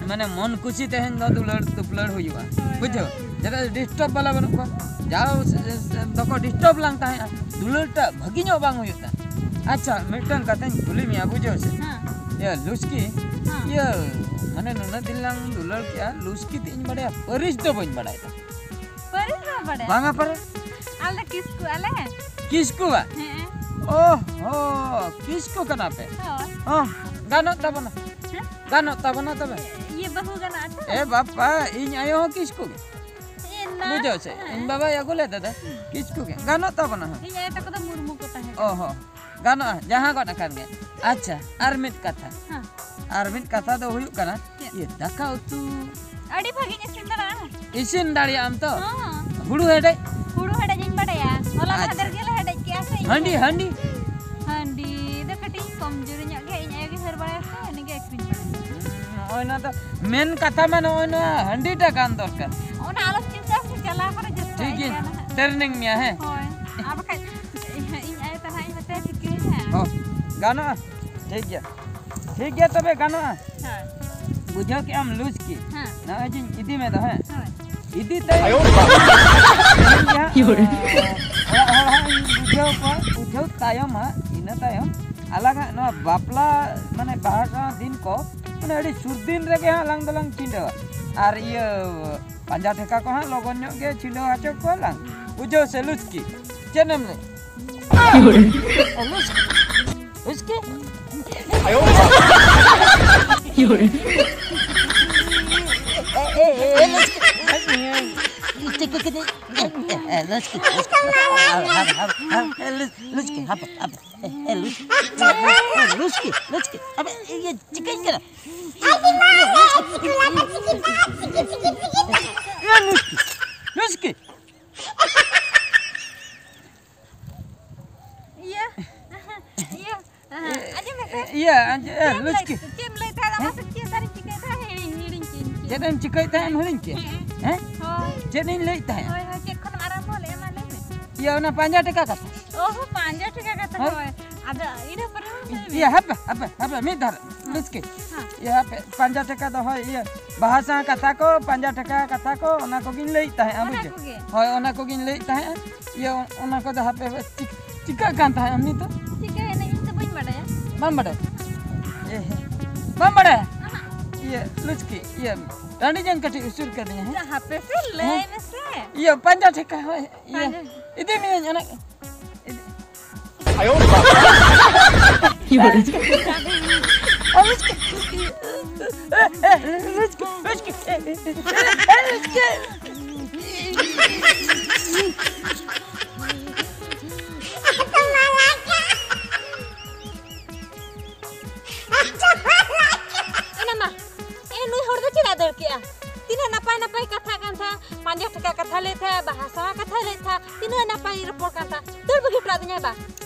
ᱢᱟᱱᱮ, ᱢᱚᱱ ᱠᱩᱥᱤ ᱛᱮᱦᱮᱧ ᱫᱚ ᱫᱩᱞᱟᱹᱲ ᱫᱩᱯᱞᱟᱹᱲ ᱦᱩᱭᱩᱜᱼᱟ᱾ ᱦᱳᱭ, ᱵᱩᱡᱷᱟᱹᱣ? ᱦᱳᱭ᱾ ᱡᱟᱛᱮ ᱰᱤᱥᱴᱟᱵ ᱵᱟᱞᱟ ᱵᱟᱹᱱᱩᱜ ᱠᱚᱣᱟ᱾ ᱡᱟᱣ ᱥᱮ, ᱥᱮ, ᱫᱚᱠᱚ ᱰᱤᱥᱴᱟᱵ ᱞᱟᱝ ᱛᱟᱦᱮᱸᱜᱼᱟ, ᱫᱩᱞᱟᱹᱲ ᱴᱟᱜ ᱵᱷᱟᱹᱜᱤ ᱧᱚᱜ ᱵᱟᱝ ᱦᱩᱭᱩᱜ ᱛᱟᱦᱮᱸᱜ᱾ ᱟᱪᱪᱷᱟ, ᱢᱤᱫᱴᱟᱝ ᱠᱟᱛᱷᱟᱧ ᱠᱩᱞᱤ ᱢᱮᱭᱟ, ᱵᱩᱡᱷᱟᱹᱣ ᱥᱮ? ᱦᱮᱸ᱾ ᱤᱭᱟᱹ, ᱞᱩᱥᱠᱤ, ᱦᱮᱸ᱾ ᱤᱭᱟᱹ, ᱢᱟᱱᱮ, ᱱᱩᱱᱟᱹᱜ ᱫᱤᱱ ᱞᱟᱝ ᱫᱩᱞᱟᱹᱲ ᱠᱮᱜᱼᱟ, ᱞᱩᱥᱠᱤ ᱛᱮ ᱤᱧ ᱵᱟᱰᱟᱭᱟ, ᱯᱟᱹᱨᱤᱥ ᱫᱚ ᱵᱟᱹᱧ ᱵᱟᱰᱟᱭ ᱛᱟᱢᱟ᱾ ᱯᱟᱹᱨᱤᱥ ᱫᱚ ᱵᱟᱰᱟᱭᱟ? ᱵᱟᱝᱟ ᱯᱟᱨᱮ᱾ ᱟᱞᱮ ᱫᱚ ᱠᱤᱥᱠᱩ ᱟᱞᱮ᱾ ᱠᱤᱥᱠᱩᱣᱟᱜ? ᱦᱮᱸ᱾ ᱚ ᱦᱚ, ᱠᱤᱥᱠᱩ ᱠᱟᱱᱟ ᱯᱮ? ᱦᱳᱭ᱾ ᱦᱚᱸ, ᱜᱟᱱᱚᱜ ᱛᱟᱵᱚᱱᱟ᱾ ᱦᱮᱸ? ᱜᱟᱱᱚᱜ ᱛᱟᱵᱚᱱᱟ ᱛᱚᱵᱮ? ᱤᱭᱟᱹ ᱵᱟᱹᱦᱩ ᱜᱟᱱᱚᱜᱼᱟ ᱛᱚ? ᱮ ᱵᱟᱯᱟ, ᱤᱧ ᱟᱭᱳ ᱦᱚᱸ ᱠᱤᱥᱠᱩ ᱜᱮ᱾ ᱮ ᱱᱟ᱾ ᱵᱩᱡᱷᱟᱹᱣ ᱥᱮ? ᱦᱮᱸ᱾ ᱤᱧ ᱵᱟᱵᱟᱭ ᱟᱹᱜᱩ ᱞᱮᱫ ᱫᱟᱫᱟ, ᱠᱤᱥᱠᱩ ᱜᱮ᱾ ᱜᱟᱱᱚᱜ ᱛᱟᱵᱚᱱᱟ ᱦᱚᱸ᱾ ᱤᱧ ᱟᱭᱳ ᱛᱟᱠᱚ ᱫᱚ ᱢᱩᱨᱢᱩ ᱠᱚ ᱛᱟᱦᱮᱸ ᱠᱟᱱᱟ᱾ ᱚ ᱦᱚᱸ᱾ ᱜᱟᱱᱚᱜᱼᱟ, ᱡᱟᱦᱟᱸ ᱜᱚᱫ ᱟᱠᱟᱱ ᱜᱮ᱾ ᱟᱪᱪᱷᱟ, ᱟᱨ ᱢᱤᱫ ᱠᱟᱛᱷᱟ᱾ ᱦᱮᱸ᱾ ᱟᱨ ᱢᱤᱫ ᱠᱟᱛᱷᱟ ᱫᱚ ᱦᱩᱭᱩᱜ ᱠᱟᱱᱟ, ᱪᱮᱫ? ᱤᱭᱟᱹ, ᱫᱟᱠᱟ ᱩᱛᱩ ᱟᱹᱰᱤ ᱵᱷᱟᱹᱜᱤᱧ ᱤᱥᱤᱱ ᱫᱟᱲᱮᱭᱟᱜᱼᱟ᱾ ᱤᱥᱤᱱ ᱫᱟᱲᱮᱭᱟᱜ ᱟᱢ ᱛᱚ? ᱦᱚᱸ᱾ ᱦᱩᱲᱩ ᱦᱮᱰᱮᱡ? ᱦᱩᱲᱩ ᱦᱮᱰᱮᱡ ᱤᱧ ᱵᱟᱰᱟᱭᱟ᱾ ᱦᱚᱞᱟ ᱟᱪᱪᱷᱟ᱾ ᱢᱟᱦᱫᱮᱨ ᱜᱮᱞᱮ ᱦᱮᱰᱮᱡ ᱠᱮᱜᱼᱟ ᱥᱮ ᱤᱧ ᱦᱟᱺᱰᱤ, ᱦᱮᱰᱮᱡ᱾ ᱦᱟᱺᱰᱤ? ᱦᱟᱺᱰᱤ ᱫᱚ ᱠᱟᱹᱴᱤᱡ ᱤᱧ ᱠᱚᱢ ᱡᱩᱨᱤ ᱧᱚᱜ ᱜᱮᱭᱟ, ᱤᱧ ᱟᱭᱳ ᱜᱮ ᱦᱟᱹᱨ ᱵᱟᱲᱟᱭᱟ ᱥᱮ, ᱩᱱᱤ ᱜᱮ ᱟᱹᱠᱷᱨᱤᱧ ᱵᱟᱲᱟᱭᱟ᱾ ᱦᱩᱸ, ᱱᱚᱜᱼᱚᱭ ᱱᱚᱣᱟ ᱫᱚ ᱢᱮᱱ ᱠᱟᱛᱷᱟ ᱢᱟ ᱱᱚᱜᱼᱚᱭ ᱱᱚᱣᱟ ᱦᱟᱺᱰᱤ ᱴᱟ ᱜᱟᱱ ᱫᱚᱨᱠᱟᱨ᱾ ᱚᱱᱟ ᱟᱞᱚᱢ ᱪᱤᱱᱛᱟᱹ, ᱟᱯᱮ ᱪᱟᱞᱟᱣ ᱠᱚᱨᱮ ᱡᱚᱛᱚ ᱴᱷᱤᱠ ᱜᱮ, ᱟᱭ ᱠᱟᱱᱟ ᱦᱟᱸᱜ᱾ ᱴᱨᱮᱱᱤᱝ ᱢᱮᱭᱟ, ᱦᱮᱸ? ᱦᱳᱭ, ᱟᱨ ᱵᱟᱠᱷᱟᱡ ᱤᱧ ᱟᱭᱳ ᱛᱟᱞᱟ ᱤᱧ ᱢᱮᱛᱟᱭᱟ, ᱴᱷᱤᱠᱟᱹᱭᱟ᱾ ᱦᱚᱸ, ᱜᱟᱱᱚᱜᱼᱟ᱾ ᱴᱷᱤᱠ ᱜᱮᱭᱟ, ᱴᱷᱤᱠ ᱜᱮᱭᱟ, ᱛᱚᱵᱮ ᱜᱟᱱᱚᱜᱼᱟ᱾ ᱦᱮᱸ᱾ ᱵᱩᱡᱷᱟᱹᱣ ᱠᱮᱜ ᱟᱢ ᱞᱩᱡᱽ ᱠᱤ? ᱦᱮᱸ᱾ ᱱᱚᱜᱼᱚᱭ ᱡᱮᱧ ᱤᱫᱤ ᱢᱮᱫᱚ, ᱦᱮᱸ? ᱦᱳᱭ᱾ ᱤᱫᱤ ᱛᱟᱭᱚᱢ ᱤᱧ ᱜᱮ ᱦᱟᱸᱜ, ᱚᱲᱟᱜ ᱦᱚᱲ ᱦᱟᱸᱜ ᱤᱧ ᱵᱩᱡᱷᱟᱹᱣ ᱠᱚᱣᱟ, ᱵᱩᱡᱷᱟᱹᱣ ᱛᱟᱭᱚᱢ ᱦᱟᱸᱜ, ᱤᱱᱟᱹ ᱛᱟᱭᱚᱢ ᱟᱞᱟᱝ ᱦᱟᱸᱜ ᱱᱚᱣᱟ ᱵᱟᱯᱞᱟ, ᱢᱟᱱᱮ, ᱵᱟᱦᱟ ᱥᱟᱶ ᱫᱤᱱ ᱠᱚ, ᱢᱟᱱᱮ, ᱟᱹᱰᱤ ᱥᱩᱨ ᱫᱤᱱ ᱨᱮᱜᱮ ᱦᱟᱸᱜ ᱟᱞᱟᱝ ᱫᱚᱞᱟᱝ ᱪᱷᱤᱰᱟᱹᱣᱟ᱾ ᱟᱨ ᱤᱭᱟᱹ, ᱯᱟᱸᱡᱟ ᱴᱷᱮᱠᱟ ᱠᱚ ᱦᱟᱸᱜ ᱞᱚᱜᱚᱱ ᱧᱚᱜ ᱜᱮ ᱪᱷᱤᱰᱟᱹᱣ ᱦᱚᱪᱚ ᱠᱚᱣᱟ ᱞᱟᱝ᱾ ᱵᱩᱡᱷᱟᱹᱣ ᱥᱮ ᱞᱩᱪᱠᱤ? ᱪᱮᱫ ᱮᱢ ᱞᱟᱹᱭ? ᱞᱩᱪᱠᱤ? ᱞᱩᱪᱠᱤ? ᱮ, ᱮ, ᱮ, ᱞᱩᱪᱠᱤ᱾ ᱞᱩᱪᱠᱤ ᱞᱩᱪᱠᱤ, ᱞᱩᱪᱠᱤ, ᱦᱟᱯᱮ, ᱦᱟᱯᱮ, ᱦᱟᱯᱮ, ᱞᱩᱪᱠᱤ, ᱦᱟᱯᱮ, ᱦᱟᱯᱮ, ᱞᱩᱪᱠᱤ, ᱞᱩᱪᱠᱤ, ᱦᱟᱯᱮ, ᱤᱭᱟᱹ, ᱪᱤᱠᱟᱹᱧ ᱠᱟᱱᱟ? ᱞᱩᱪᱠᱤ, ᱞᱩᱪᱠᱤ᱾ ᱤᱭᱟᱹ, ᱤᱭᱟᱹ, ᱟᱸᱡᱚᱢ ᱢᱮᱥᱮ᱾ ᱤᱭᱟᱹ, ᱟᱸᱡᱚ-, ᱮ, ᱪᱮᱫ ᱮᱢ ᱞᱩᱪᱠᱤ᱾ ᱞᱟᱹᱭ-, ᱪᱮᱫ ᱮᱢ ᱞᱟᱹᱭ ᱛᱟᱦᱮᱸᱫ? ᱦᱮᱸ? ᱢᱟᱥᱮ ᱪᱮᱫ ᱫᱟᱨᱮᱧ ᱪᱤᱠᱟᱹᱭ ᱛᱟᱦᱮᱸᱫ? ᱦᱤᱲᱤᱧ, ᱦᱤᱲᱤᱧ ᱠᱤᱧ᱾ ᱪᱮᱫ ᱮᱢ ᱪᱤᱠᱟᱹᱭ ᱛᱟᱦᱮᱸᱫ? ᱦᱤᱲᱤᱧ ᱠᱮᱫ᱾ ᱦᱮᱸ᱾ ᱦᱮᱸ? ᱦᱳᱭ᱾ ᱪᱮᱫ ᱤᱧ ᱞᱟᱹᱭᱮᱫ ᱛᱟᱦᱮᱸᱫ? ᱦᱳᱭ, ᱦᱳᱭ, ᱪᱮᱫ ᱠᱷᱚᱱᱮᱢ ᱟᱨᱟᱢᱵᱷᱚ ᱞᱮᱫᱼᱟ? ᱢᱟ ᱞᱟᱹᱭ ᱢᱮ᱾ ᱤᱭᱟᱹ, ᱚᱱᱟ ᱯᱟᱸᱡᱟ ᱴᱷᱮᱠᱟ ᱠᱟᱛᱷᱟ᱾ ᱚ ᱦᱚ, ᱯᱟᱸᱡᱟ ᱴᱷᱮᱠᱟ ᱠᱟᱛᱷᱟ, ᱦᱳᱭ᱾ ᱦᱳᱭ᱾ ᱟᱫᱚ ᱤᱱᱟᱹ ᱯᱚᱨᱮ ᱢᱟ ᱞᱟᱹᱭ ᱢᱮ᱾ ᱤᱭᱟᱹ, ᱦᱟᱯᱮ, ᱦᱟᱯᱮ, ᱦᱟᱯᱮ, ᱢᱤᱫ ᱫᱷᱟᱣ, ᱞᱩᱪᱠᱤ᱾ ᱦᱮᱸ᱾ ᱤᱭᱟᱹ, ᱦᱟᱯᱮ, ᱯᱟᱸᱡᱟ ᱴᱷᱮᱠᱟ ᱫᱚ, ᱦᱳᱭ, ᱤᱭᱟᱹ, ᱵᱟᱦᱟ ᱥᱟᱶ ᱠᱟᱛᱷᱟ ᱠᱚ, ᱯᱟᱸᱡᱟ ᱴᱷᱮᱠᱟ ᱠᱟᱛᱷᱟ ᱠᱚ, ᱚᱱᱟ ᱠᱚᱜᱤᱧ ᱞᱟᱹᱭᱮᱫ ᱛᱟᱦᱮᱸᱫ, ᱚᱱᱟ ᱵᱩᱡᱷᱟᱹᱣ? ᱠᱚᱜᱮ᱾ ᱦᱳᱭ, ᱚᱱᱟ ᱠᱚᱜᱤᱧ ᱞᱟᱹᱭᱮᱫ ᱛᱟᱦᱮᱸᱫ᱾ ᱤᱭᱟᱹ, ᱚᱱᱟ ᱠᱚᱫᱚ ᱦᱟᱯᱮ, ᱪᱤᱠ-, ᱪᱤᱠᱟᱹᱜ ᱠᱟᱱ ᱛᱟᱦᱮᱸᱫ ᱩᱱᱤ ᱫᱚ? ᱪᱤᱠᱟᱹᱭᱮᱱᱟ? ᱤᱧ ᱫᱚ ᱵᱟᱹᱧ ᱵᱟᱰᱟᱭᱟ᱾ ᱵᱟᱢ ᱵᱟᱰᱟᱭᱟ? ᱮ ᱦᱮᱸ᱾ ᱵᱟᱢ ᱵᱟᱰᱟᱭᱟ? ᱟᱦᱟᱸ᱾ ᱤᱭᱟᱹ, ᱞᱩᱪᱠᱤ, ᱤᱭᱟᱹ, ᱴᱟᱺᱰᱤ ᱡᱟᱝ ᱠᱟᱹᱴᱤᱡ ᱩᱥᱩᱨ ᱠᱟᱹᱫᱤᱧᱟ, ᱦᱮᱸ? ᱦᱟᱯᱮ ᱥᱮ, ᱞᱟᱹᱭ ᱦᱮᱸ? ᱢᱮᱥᱮ᱾ ᱤᱭᱟᱹ, ᱯᱟᱸᱡᱟ ᱴᱷᱮᱠᱟ, ᱦᱳᱭ, ᱤᱭᱟᱹ, ᱯᱟᱸᱡᱟ᱾ ᱤᱫᱤ ᱢᱤᱭᱟᱹᱧ, ᱚᱱᱟ, ᱤᱫᱤ᱾ ᱟᱭᱳ ᱵᱟᱵᱟ᱾ ᱤᱭᱟᱹ, ᱞᱩᱪᱠᱤ᱾ ᱚ, ᱞᱩᱪᱠᱤ᱾ ᱮ, ᱮ, ᱞᱩᱪᱠᱤ, ᱞᱩᱪᱠᱤ᱾ ᱮ, ᱞᱩᱪᱠᱤ᱾ ᱮᱱᱟ ᱢᱟ, ᱮ, ᱱᱩᱭ ᱦᱚᱲ ᱫᱚ ᱪᱮᱫᱟᱜ ᱫᱟᱹᱲ ᱠᱮᱜᱼᱟ? ᱛᱤᱱᱟᱹᱜ ᱱᱟᱯᱟᱭ ᱱᱟᱯᱟᱭ ᱠᱟᱛᱷᱟ ᱠᱟᱱ ᱛᱟᱦᱮᱸ, ᱯᱟᱸᱡᱟ ᱴᱷᱮᱠᱟ ᱠᱟᱛᱷᱟ ᱞᱟᱹᱭ ᱛᱟᱦᱮᱸ, ᱵᱟᱦᱟ ᱥᱟᱦᱟ ᱠᱟᱛᱷᱟ ᱞᱟᱹᱭ ᱛᱟᱦᱮᱸ, ᱛᱤᱱᱟᱹᱜ ᱱᱟᱯᱟᱭ ᱨᱚᱯᱚᱲ ᱠᱟᱱ ᱛᱟᱦᱮᱸ, ᱫᱟᱹᱲ ᱵᱟᱹᱜᱤ ᱦᱚᱴᱚ ᱟᱹᱫᱤᱧᱟᱭ ᱵᱟ?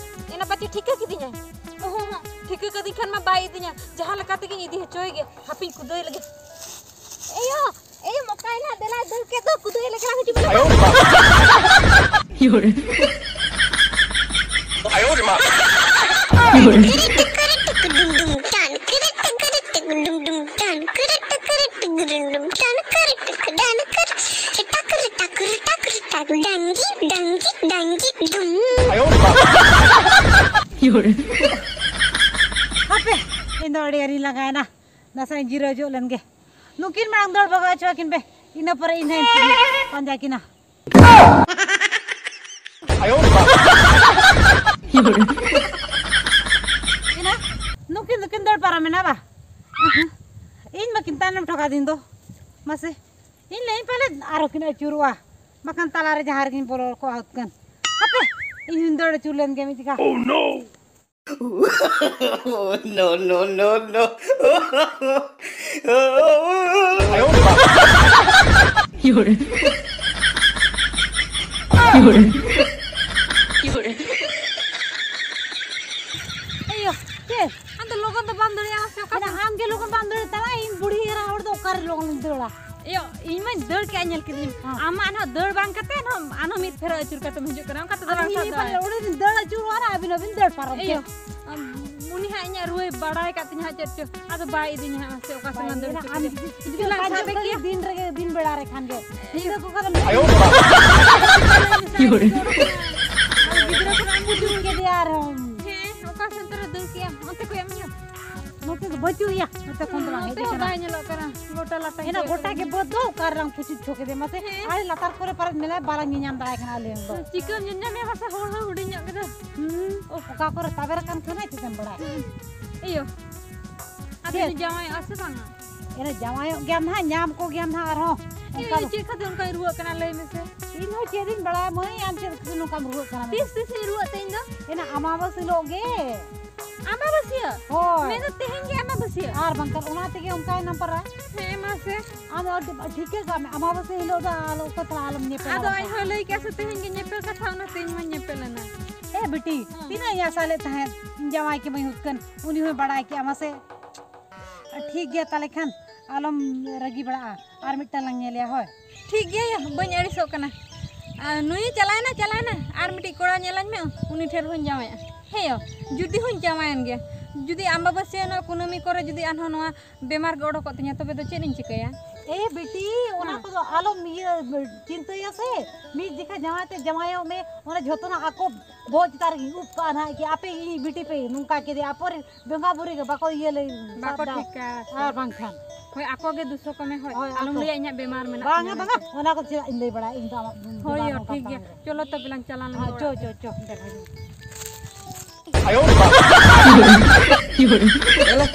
ᱮᱱᱟ ᱯᱟᱪᱮ ᱴᱷᱤᱠᱟᱹ ᱠᱤᱫᱤᱧᱟᱭ? ᱚᱦᱚᱸ, ᱚᱦᱚᱸ, ᱴᱷᱤᱠᱟᱹ ᱠᱟᱹᱫᱤᱧ ᱠᱷᱟᱱ ᱢᱟ ᱵᱟᱭ ᱤᱫᱤᱧᱟ, ᱡᱟᱦᱟᱸ ᱞᱮᱠᱟ ᱛᱮᱜᱤᱧ ᱤᱫᱤ ᱦᱚᱪᱚᱭ ᱜᱮ, ᱦᱟᱯᱮᱧ ᱠᱩᱫᱟᱹᱭ ᱞᱮᱜᱮ᱾ ᱮᱭᱳ, ᱮᱭᱳ, ᱢᱚᱠᱟᱭᱱᱟ, ᱫᱮᱞᱟ ᱫᱟᱹᱲ ᱠᱮᱫ ᱫᱚ, ᱠᱩᱫᱟᱹᱭ ᱞᱮᱜᱮ ᱞᱟᱝ ᱦᱤᱡᱩᱜ ᱢᱮ᱾ ᱟᱭᱳ ᱵᱟᱵᱟ᱾ ᱤᱭᱳ ᱨᱮ᱾ ᱟᱭᱳ ᱨᱮ ᱢᱟ᱾ ᱦᱟᱯᱮ, ᱤᱧ ᱫᱚ ᱟᱹᱰᱤ ᱟᱹᱰᱤᱧ ᱞᱟᱸᱜᱟᱭᱮᱱᱟ᱾ ᱱᱟᱥᱮᱧ ᱡᱤᱨᱟᱹᱣ ᱧᱚᱜ ᱞᱮᱱ ᱜᱮ᱾ ᱱᱩᱠᱤᱱ ᱢᱟᱲᱟᱝ ᱫᱟᱹᱲ ᱵᱟᱜᱟᱣ ᱦᱚᱪᱚ ᱟᱹᱠᱤᱱ ᱯᱮ, ᱤᱱᱟᱹ ᱯᱚᱨᱮ ᱤᱧ ᱦᱚᱸᱧ ᱯᱟᱸᱡᱟ ᱠᱤᱱᱟ᱾ ᱤᱱᱟᱹ, ᱱᱩᱠᱤᱱ ᱫᱚᱠᱤᱱ ᱫᱟᱹᱲ ᱯᱟᱨᱚᱢᱮᱱᱟ ᱵᱟ? ᱤᱧ ᱢᱟᱠᱤᱱ ᱛᱟᱭᱱᱚᱢ ᱦᱚᱴᱚ ᱠᱟᱫᱤᱧ ᱫᱚ᱾ ᱢᱟᱥᱮ, ᱤᱧ ᱞᱟᱹᱭᱟᱹᱧ ᱯᱟᱞᱮ ᱟᱨᱦᱚᱸ ᱠᱤᱱ ᱟᱹᱪᱩᱨᱚᱜᱼᱟ᱾ ᱵᱟᱠᱷᱟᱱ ᱛᱟᱞᱟᱨᱮ ᱡᱟᱦᱟᱸ ᱨᱮᱜᱮᱧ ᱵᱚᱞᱚ ᱠᱚᱜᱼᱟ ᱦᱩᱛᱠᱟᱹᱱ᱾ ᱦᱟᱯᱮ, ᱤᱧ ᱦᱚᱧ ᱫᱟᱹᱲ ᱟᱹᱪᱩᱨ ᱞᱮᱱ ᱜᱮ ᱢᱤᱫ ᱡᱚᱠᱷᱟ᱾ Oh no! No, no, no, no. ᱮᱭᱳ, ᱪᱮᱫ? ᱟᱢ ᱫᱚ ᱞᱚᱜᱚᱱ ᱫᱚ ᱵᱟᱢ ᱫᱟᱹᱲ ᱮᱫᱟ ᱥᱮ ᱚᱠᱟ ᱮᱱᱟ ᱥᱮᱫ? ᱟᱢ ᱜᱮ ᱞᱚᱜᱚᱱ ᱵᱟᱢ ᱫᱟᱹᱲ ᱮᱫᱟ, ᱤᱧ ᱵᱩᱲᱦᱤ ᱮᱨᱟ ᱦᱚᱲ ᱫᱚ ᱚᱠᱟᱨᱮ ᱞᱚᱜᱚᱱ ᱤᱧ ᱫᱟᱹᱲᱟ? ᱮᱭᱳ, ᱤᱧ ᱢᱟᱧ ᱫᱟᱹᱲ ᱠᱮᱜᱼᱟ, ᱧᱮᱞ ᱠᱤᱫᱤᱧ᱾ ᱦᱮᱸ᱾ ᱟᱢ ᱢᱟ ᱮᱱᱦᱚᱸ ᱫᱟᱹᱲ ᱵᱟᱝ ᱠᱟᱛᱮ ᱮᱱᱦᱚᱸ, ᱟᱨᱦᱚᱸ ᱢᱤᱫ ᱯᱷᱮᱨᱟ ᱟᱹᱪᱩᱨ ᱠᱟᱛᱮᱢ ᱦᱤᱡᱩᱜ ᱠᱟᱱᱟ, ᱚᱱᱠᱟ ᱛᱮᱫᱚ ᱟᱫᱚ ᱵᱟᱝ ᱤᱧ ᱥᱟᱵ ᱯᱟᱞᱮ ᱫᱟᱲᱮᱭᱟᱜᱼᱟ᱾ ᱚᱸᱰᱮ ᱫᱚᱧ ᱫᱟᱹᱲ ᱟᱹᱪᱩᱨᱚᱜᱼᱟ ᱟᱨ ᱟᱹᱵᱤᱱ ᱦᱚᱸᱵᱤᱱ ᱫᱟᱹᱲ ᱯᱟᱨᱚᱢ ᱮᱭᱳ, ᱠᱮᱫ᱾ ᱟᱢ, ᱩᱱᱤ ᱦᱟᱸᱜ ᱤᱧᱟᱹᱜ ᱨᱩᱣᱟᱹᱭ ᱵᱟᱲᱟᱭ ᱠᱟᱫ ᱛᱤᱧᱟ ᱦᱟᱸᱜ ᱪᱮᱫ ᱪᱚ, ᱟᱫᱚ ᱵᱟᱭ ᱤᱫᱤᱧᱟ ᱦᱟᱸᱜ ᱥᱮ ᱚᱠᱟ ᱥᱮᱫ ᱵᱟᱭ ᱞᱟᱝ ᱫᱟᱹᱲ ᱤᱫᱤᱭᱟ, ᱦᱚᱪᱚ ᱟᱢ ᱠᱮᱫᱟ᱾ ᱡᱩᱫᱤ ᱡᱩᱫᱤ ᱞᱟᱝ ᱥᱟᱵᱮ ᱠᱮᱭᱟ᱾ ᱫᱤᱱ ᱨᱮᱜᱮ ᱫᱤᱱ ᱵᱮᱲᱟ ᱨᱮ ᱠᱷᱟᱱ ᱜᱮ᱾ ᱧᱤᱫᱟᱹ ᱠᱚ ᱠᱷᱟᱱ ᱫᱚ ᱟᱭᱳ ᱵᱟᱵᱟ᱾ ᱟᱨ ᱜᱤᱫᱽᱨᱟᱹ ᱠᱷᱚᱱᱟᱜ ᱮᱢ ᱵᱩᱡᱷᱟᱹᱣ ᱠᱮᱫᱮᱭᱟ ᱟᱨᱦᱚᱸ᱾ ᱦᱮᱸ, ᱚᱠᱟ ᱥᱮᱱ ᱛᱮᱨᱮ ᱫᱟᱹᱲ ᱠᱮᱜᱼᱟ? ᱚᱱᱛᱮ ᱠᱷᱚᱡ ᱮᱢ ᱧᱮᱞ? ᱱᱚᱛᱮ ᱫᱚ ᱵᱟᱹᱪᱩᱜ ᱮᱭᱟ, ᱱᱚᱛᱮ ᱠᱷᱚᱱ ᱫᱚ ᱵᱟᱝ ᱱᱚᱛᱮ ᱦᱮᱡ ᱦᱚᱸ ᱟᱠᱟᱱᱟ᱾ ᱵᱟᱭ ᱧᱮᱞᱚᱜ ᱠᱟᱱᱟ, ᱜᱚᱴᱟ ᱞᱟᱴᱟ ᱮᱱᱟ ᱜᱮ ᱜᱚᱴᱟ ᱜᱮ ᱵᱟᱹᱫᱽ ᱫᱚ, ᱚᱠᱟ ᱨᱮᱞᱟᱝ ᱯᱩᱪᱩᱡ ᱪᱷᱚ ᱠᱮᱫᱮ ᱢᱟᱥᱮ? ᱦᱮᱸ᱾ ᱟᱲᱮ ᱞᱟᱛᱟᱨ ᱠᱚᱨᱮ ᱯᱟᱨᱮᱡ ᱢᱮᱱᱟᱭ, ᱵᱟᱞᱟᱝ ᱧᱮᱧᱟᱢ ᱫᱟᱲᱮ ᱠᱟᱱᱟ ᱟᱞᱮ ᱫᱚ᱾ ᱪᱤᱠᱟᱹᱢ ᱧᱮᱞ ᱧᱟᱢᱮᱭᱟ ᱢᱟᱥᱮ, ᱦᱚᱲ ᱦᱚᱸ ᱦᱩᱰᱤᱧ ᱧᱚᱜ ᱜᱮᱫᱚ᱾ ᱦᱩᱸ, ᱚᱠᱟ ᱠᱚᱨᱮ ᱛᱟᱵᱮᱨ ᱟᱠᱟᱱ ᱠᱷᱟᱱ ᱪᱤᱠᱟᱹᱢ ᱵᱟᱲᱟᱭᱟ? ᱦᱩᱸ᱾ ᱤᱭᱳ, ᱟᱫᱚ ᱪᱮᱫ? ᱡᱟᱶᱟᱭᱚᱜᱼᱟ ᱥᱮ ᱵᱟᱝᱟ? ᱮᱱᱮ ᱡᱟᱶᱟᱭᱚᱜ ᱜᱮᱭᱟᱢ ᱱᱟᱦᱟᱜ, ᱧᱟᱢ ᱠᱚ ᱜᱮᱭᱟᱢ ᱱᱟᱦᱟᱜ ᱟᱨᱦᱚᱸ᱾ ᱤᱧ ᱚᱱᱠᱟ ᱫᱚ ᱪᱮᱫ ᱠᱷᱟᱹᱛᱤᱨ ᱚᱱᱠᱟᱧ ᱨᱩᱣᱟᱹᱜ ᱠᱟᱱᱟ ᱞᱟᱹᱭ ᱢᱮᱥᱮ? ᱤᱧ ᱦᱚᱸ ᱪᱮᱫ ᱤᱧ ᱵᱟᱲᱟᱭᱟ ᱢᱟᱹᱭ, ᱟᱢ ᱪᱮᱫ ᱠᱷᱟᱹᱛᱤᱨ ᱱᱚᱝᱠᱟᱢ ᱨᱩᱣᱟᱹᱜ ᱠᱟᱱᱟ ᱢᱮᱱᱛᱮ? ᱛᱤᱥ ᱛᱤᱥ ᱤᱧ ᱨᱩᱣᱟᱹᱜ ᱛᱮ ᱤᱧ ᱫᱚ? ᱮᱱᱟ ᱟᱢᱟᱵᱟᱹᱥ ᱦᱤᱞᱳᱜ ᱜᱮ᱾ ᱟᱢᱟᱵᱟᱹᱥᱭᱟᱹ? ᱦᱳᱭ᱾ ᱢᱮᱱᱫᱚ ᱛᱮᱦᱮᱧ ᱜᱮ ᱟᱢᱟᱵᱟᱹᱥᱭᱟᱹ? ᱟᱨ ᱵᱟᱝᱠᱷᱟᱱ ᱚᱱᱟ ᱛᱮᱜᱮ ᱚᱱᱠᱟᱭᱮᱱᱟᱢ ᱯᱟᱨᱟ᱾ ᱦᱮᱸ, ᱢᱟᱥᱮ᱾ ᱟᱢ ᱫᱚ ᱴᱷᱤᱠᱟᱹ ᱠᱟᱜ ᱢᱮ, ᱟᱢᱟᱵᱟᱹᱥᱭᱟᱹ ᱦᱤᱞᱳᱜ ᱫᱚ ᱟᱞᱚ ᱚᱠᱚᱭ ᱥᱟᱞᱟᱜ ᱟᱞᱚᱢ ᱧᱮᱯᱮᱞᱟ ᱟᱫᱚ ᱚᱱᱠᱟ᱾ ᱟᱡ ᱦᱚᱸᱭ ᱞᱟᱹᱭ ᱠᱮᱜᱼᱟ ᱥᱮ ᱛᱮᱦᱮᱧ ᱜᱮ ᱧᱮᱯᱮᱞ ᱠᱟᱛᱷᱟ, ᱚᱱᱟᱛᱮ ᱤᱧ ᱢᱟᱧ ᱧᱮᱯᱮᱞ ᱮᱱᱟ᱾ ᱮ ᱵᱤᱴᱤ, ᱦᱮᱸ᱾ ᱛᱤᱱᱟᱹᱜ ᱤᱧ ᱟᱥᱟ ᱞᱮᱫ ᱛᱟᱦᱮᱸᱫ, ᱡᱟᱶᱟᱭ ᱠᱮᱢᱟᱹᱧ ᱦᱩᱛᱠᱟᱹᱱ, ᱩᱱᱤ ᱦᱚᱸᱭ ᱵᱟᱲᱟᱭ ᱠᱮᱜᱼᱟ, ᱢᱟᱥᱮ᱾ ᱴᱷᱤᱠ ᱜᱮᱭᱟ ᱛᱟᱦᱞᱮ ᱠᱷᱟᱱ, ᱟᱞᱚᱢ ᱨᱟᱹᱜᱤ ᱵᱟᱲᱟᱜᱼᱟ, ᱟᱨ ᱢᱤᱫᱴᱟᱝ ᱞᱟᱝ ᱧᱮᱞᱮᱭᱟ, ᱦᱳᱭ᱾ ᱴᱷᱤᱠ ᱜᱮᱭᱟ ᱭᱟ, ᱵᱟᱹᱧ ᱟᱹᱲᱤᱥᱚᱜ ᱠᱟᱱᱟ᱾ ᱟᱨ ᱱᱩᱭ ᱪᱟᱞᱟᱣᱮᱱᱟ, ᱪᱟᱞᱟᱣᱮᱱᱟ, ᱟᱨ ᱢᱤᱫᱴᱤᱡ ᱠᱚᱲᱟ ᱧᱮᱞᱟᱹᱧ ᱢᱮ, ᱩᱱᱤ ᱴᱷᱮᱱ ᱦᱚᱸᱧ ᱡᱟᱶᱟᱭᱟ᱾ ᱦᱮᱸ ᱭᱳ, ᱡᱩᱫᱤ ᱦᱚᱸᱧ ᱡᱟᱶᱟᱭᱮᱱ ᱜᱮᱭᱟ, ᱡᱩᱫᱤ ᱟᱢᱵᱟᱵᱟᱹᱥᱭᱟᱹ ᱱᱚᱣᱟ ᱠᱩᱱᱟᱹᱢᱤ ᱠᱚᱨᱮ ᱡᱩᱫᱤ ᱟᱨᱦᱚᱸ ᱱᱚᱣᱟ ᱵᱮᱢᱟᱨ ᱜᱮ ᱚᱰᱚᱠᱚᱜ ᱛᱤᱧᱟ, ᱛᱚᱵᱮ ᱫᱚ ᱪᱮᱫ ᱤᱧ ᱪᱤᱠᱟᱹᱭᱟ? ᱮ ᱵᱤᱴᱤ, ᱚᱱᱟ ᱦᱮᱸ᱾ ᱠᱚᱫᱚ ᱟᱞᱚᱢ ᱤᱭᱟᱹ ᱪᱤᱱᱛᱟᱹᱭᱟ ᱥᱮ, ᱢᱤᱫ ᱡᱚᱠᱷᱟ ᱡᱟᱶᱟᱭ ᱛᱮ ᱡᱟᱶᱟᱭᱚᱜ ᱢᱮ, ᱚᱱᱟ ᱡᱷᱚᱛᱚᱱᱟᱜ ᱟᱠᱚ ᱵᱚᱦᱚᱜ ᱪᱮᱛᱟᱱ ᱨᱮᱜᱮ ᱩᱵ ᱠᱟᱜᱼᱟ ᱱᱟᱦᱟᱜ, ᱠᱤ ᱟᱯᱮ ᱤᱧ ᱵᱤᱴᱤ ᱯᱮ ᱱᱚᱝᱠᱟ ᱠᱮᱫᱮᱭᱟ, ᱟᱯᱚᱨ ᱵᱚᱸᱜᱟ ᱵᱩᱨᱩ ᱜᱮ ᱵᱟᱠᱚ ᱤᱭᱟᱹ ᱞᱮ ᱵᱟᱠᱚ ᱥᱟᱵ ᱫᱟ᱾ ᱴᱷᱤᱠᱟ᱾ ᱟᱨ ᱵᱟᱝᱠᱷᱟᱱ ᱦᱳᱭ, ᱟᱠᱚ ᱜᱮ ᱫᱩᱥᱚ ᱠᱚ ᱢᱮ, ᱦᱳᱭ, ᱦᱳᱭ, ᱟᱞᱚᱢ ᱟᱠᱚ᱾ ᱞᱟᱹᱭᱟ ᱤᱧᱟᱹᱜ ᱵᱮᱢᱟᱨ ᱢᱮᱱᱟᱜ ᱵᱟᱝᱟ, ᱛᱤᱧᱟ ᱵᱟᱝᱟ, ᱢᱮᱱᱛᱮ᱾ ᱚᱱᱟ ᱠᱚ ᱪᱮᱫᱟᱜ ᱤᱧ ᱞᱟᱹᱭ ᱵᱟᱲᱟᱭᱟ, ᱤᱧ ᱫᱚ ᱟᱢᱟᱜ ᱦᱳᱭ, ᱵᱮᱢᱟᱨ ᱭᱳ, ᱱᱚᱝᱠᱟ ᱴᱷᱤᱠ ᱵᱟᱝ ᱜᱮᱭᱟ, ᱞᱟᱹᱭᱟ᱾ ᱪᱚᱞᱚ ᱛᱚᱵᱮ ᱞᱟᱝ ᱪᱟᱞᱟᱣ ᱞᱮᱱ ᱦᱮᱸ, ᱜᱮ ᱪᱚ, ᱚᱲᱟᱜ᱾ ᱪᱚ, ᱪᱚ, ᱚᱸᱰᱮ ᱠᱷᱚᱱ ᱜᱮ᱾ ᱟᱭᱳ ᱵᱟᱵᱟ᱾ ᱧᱮᱞᱮᱢ,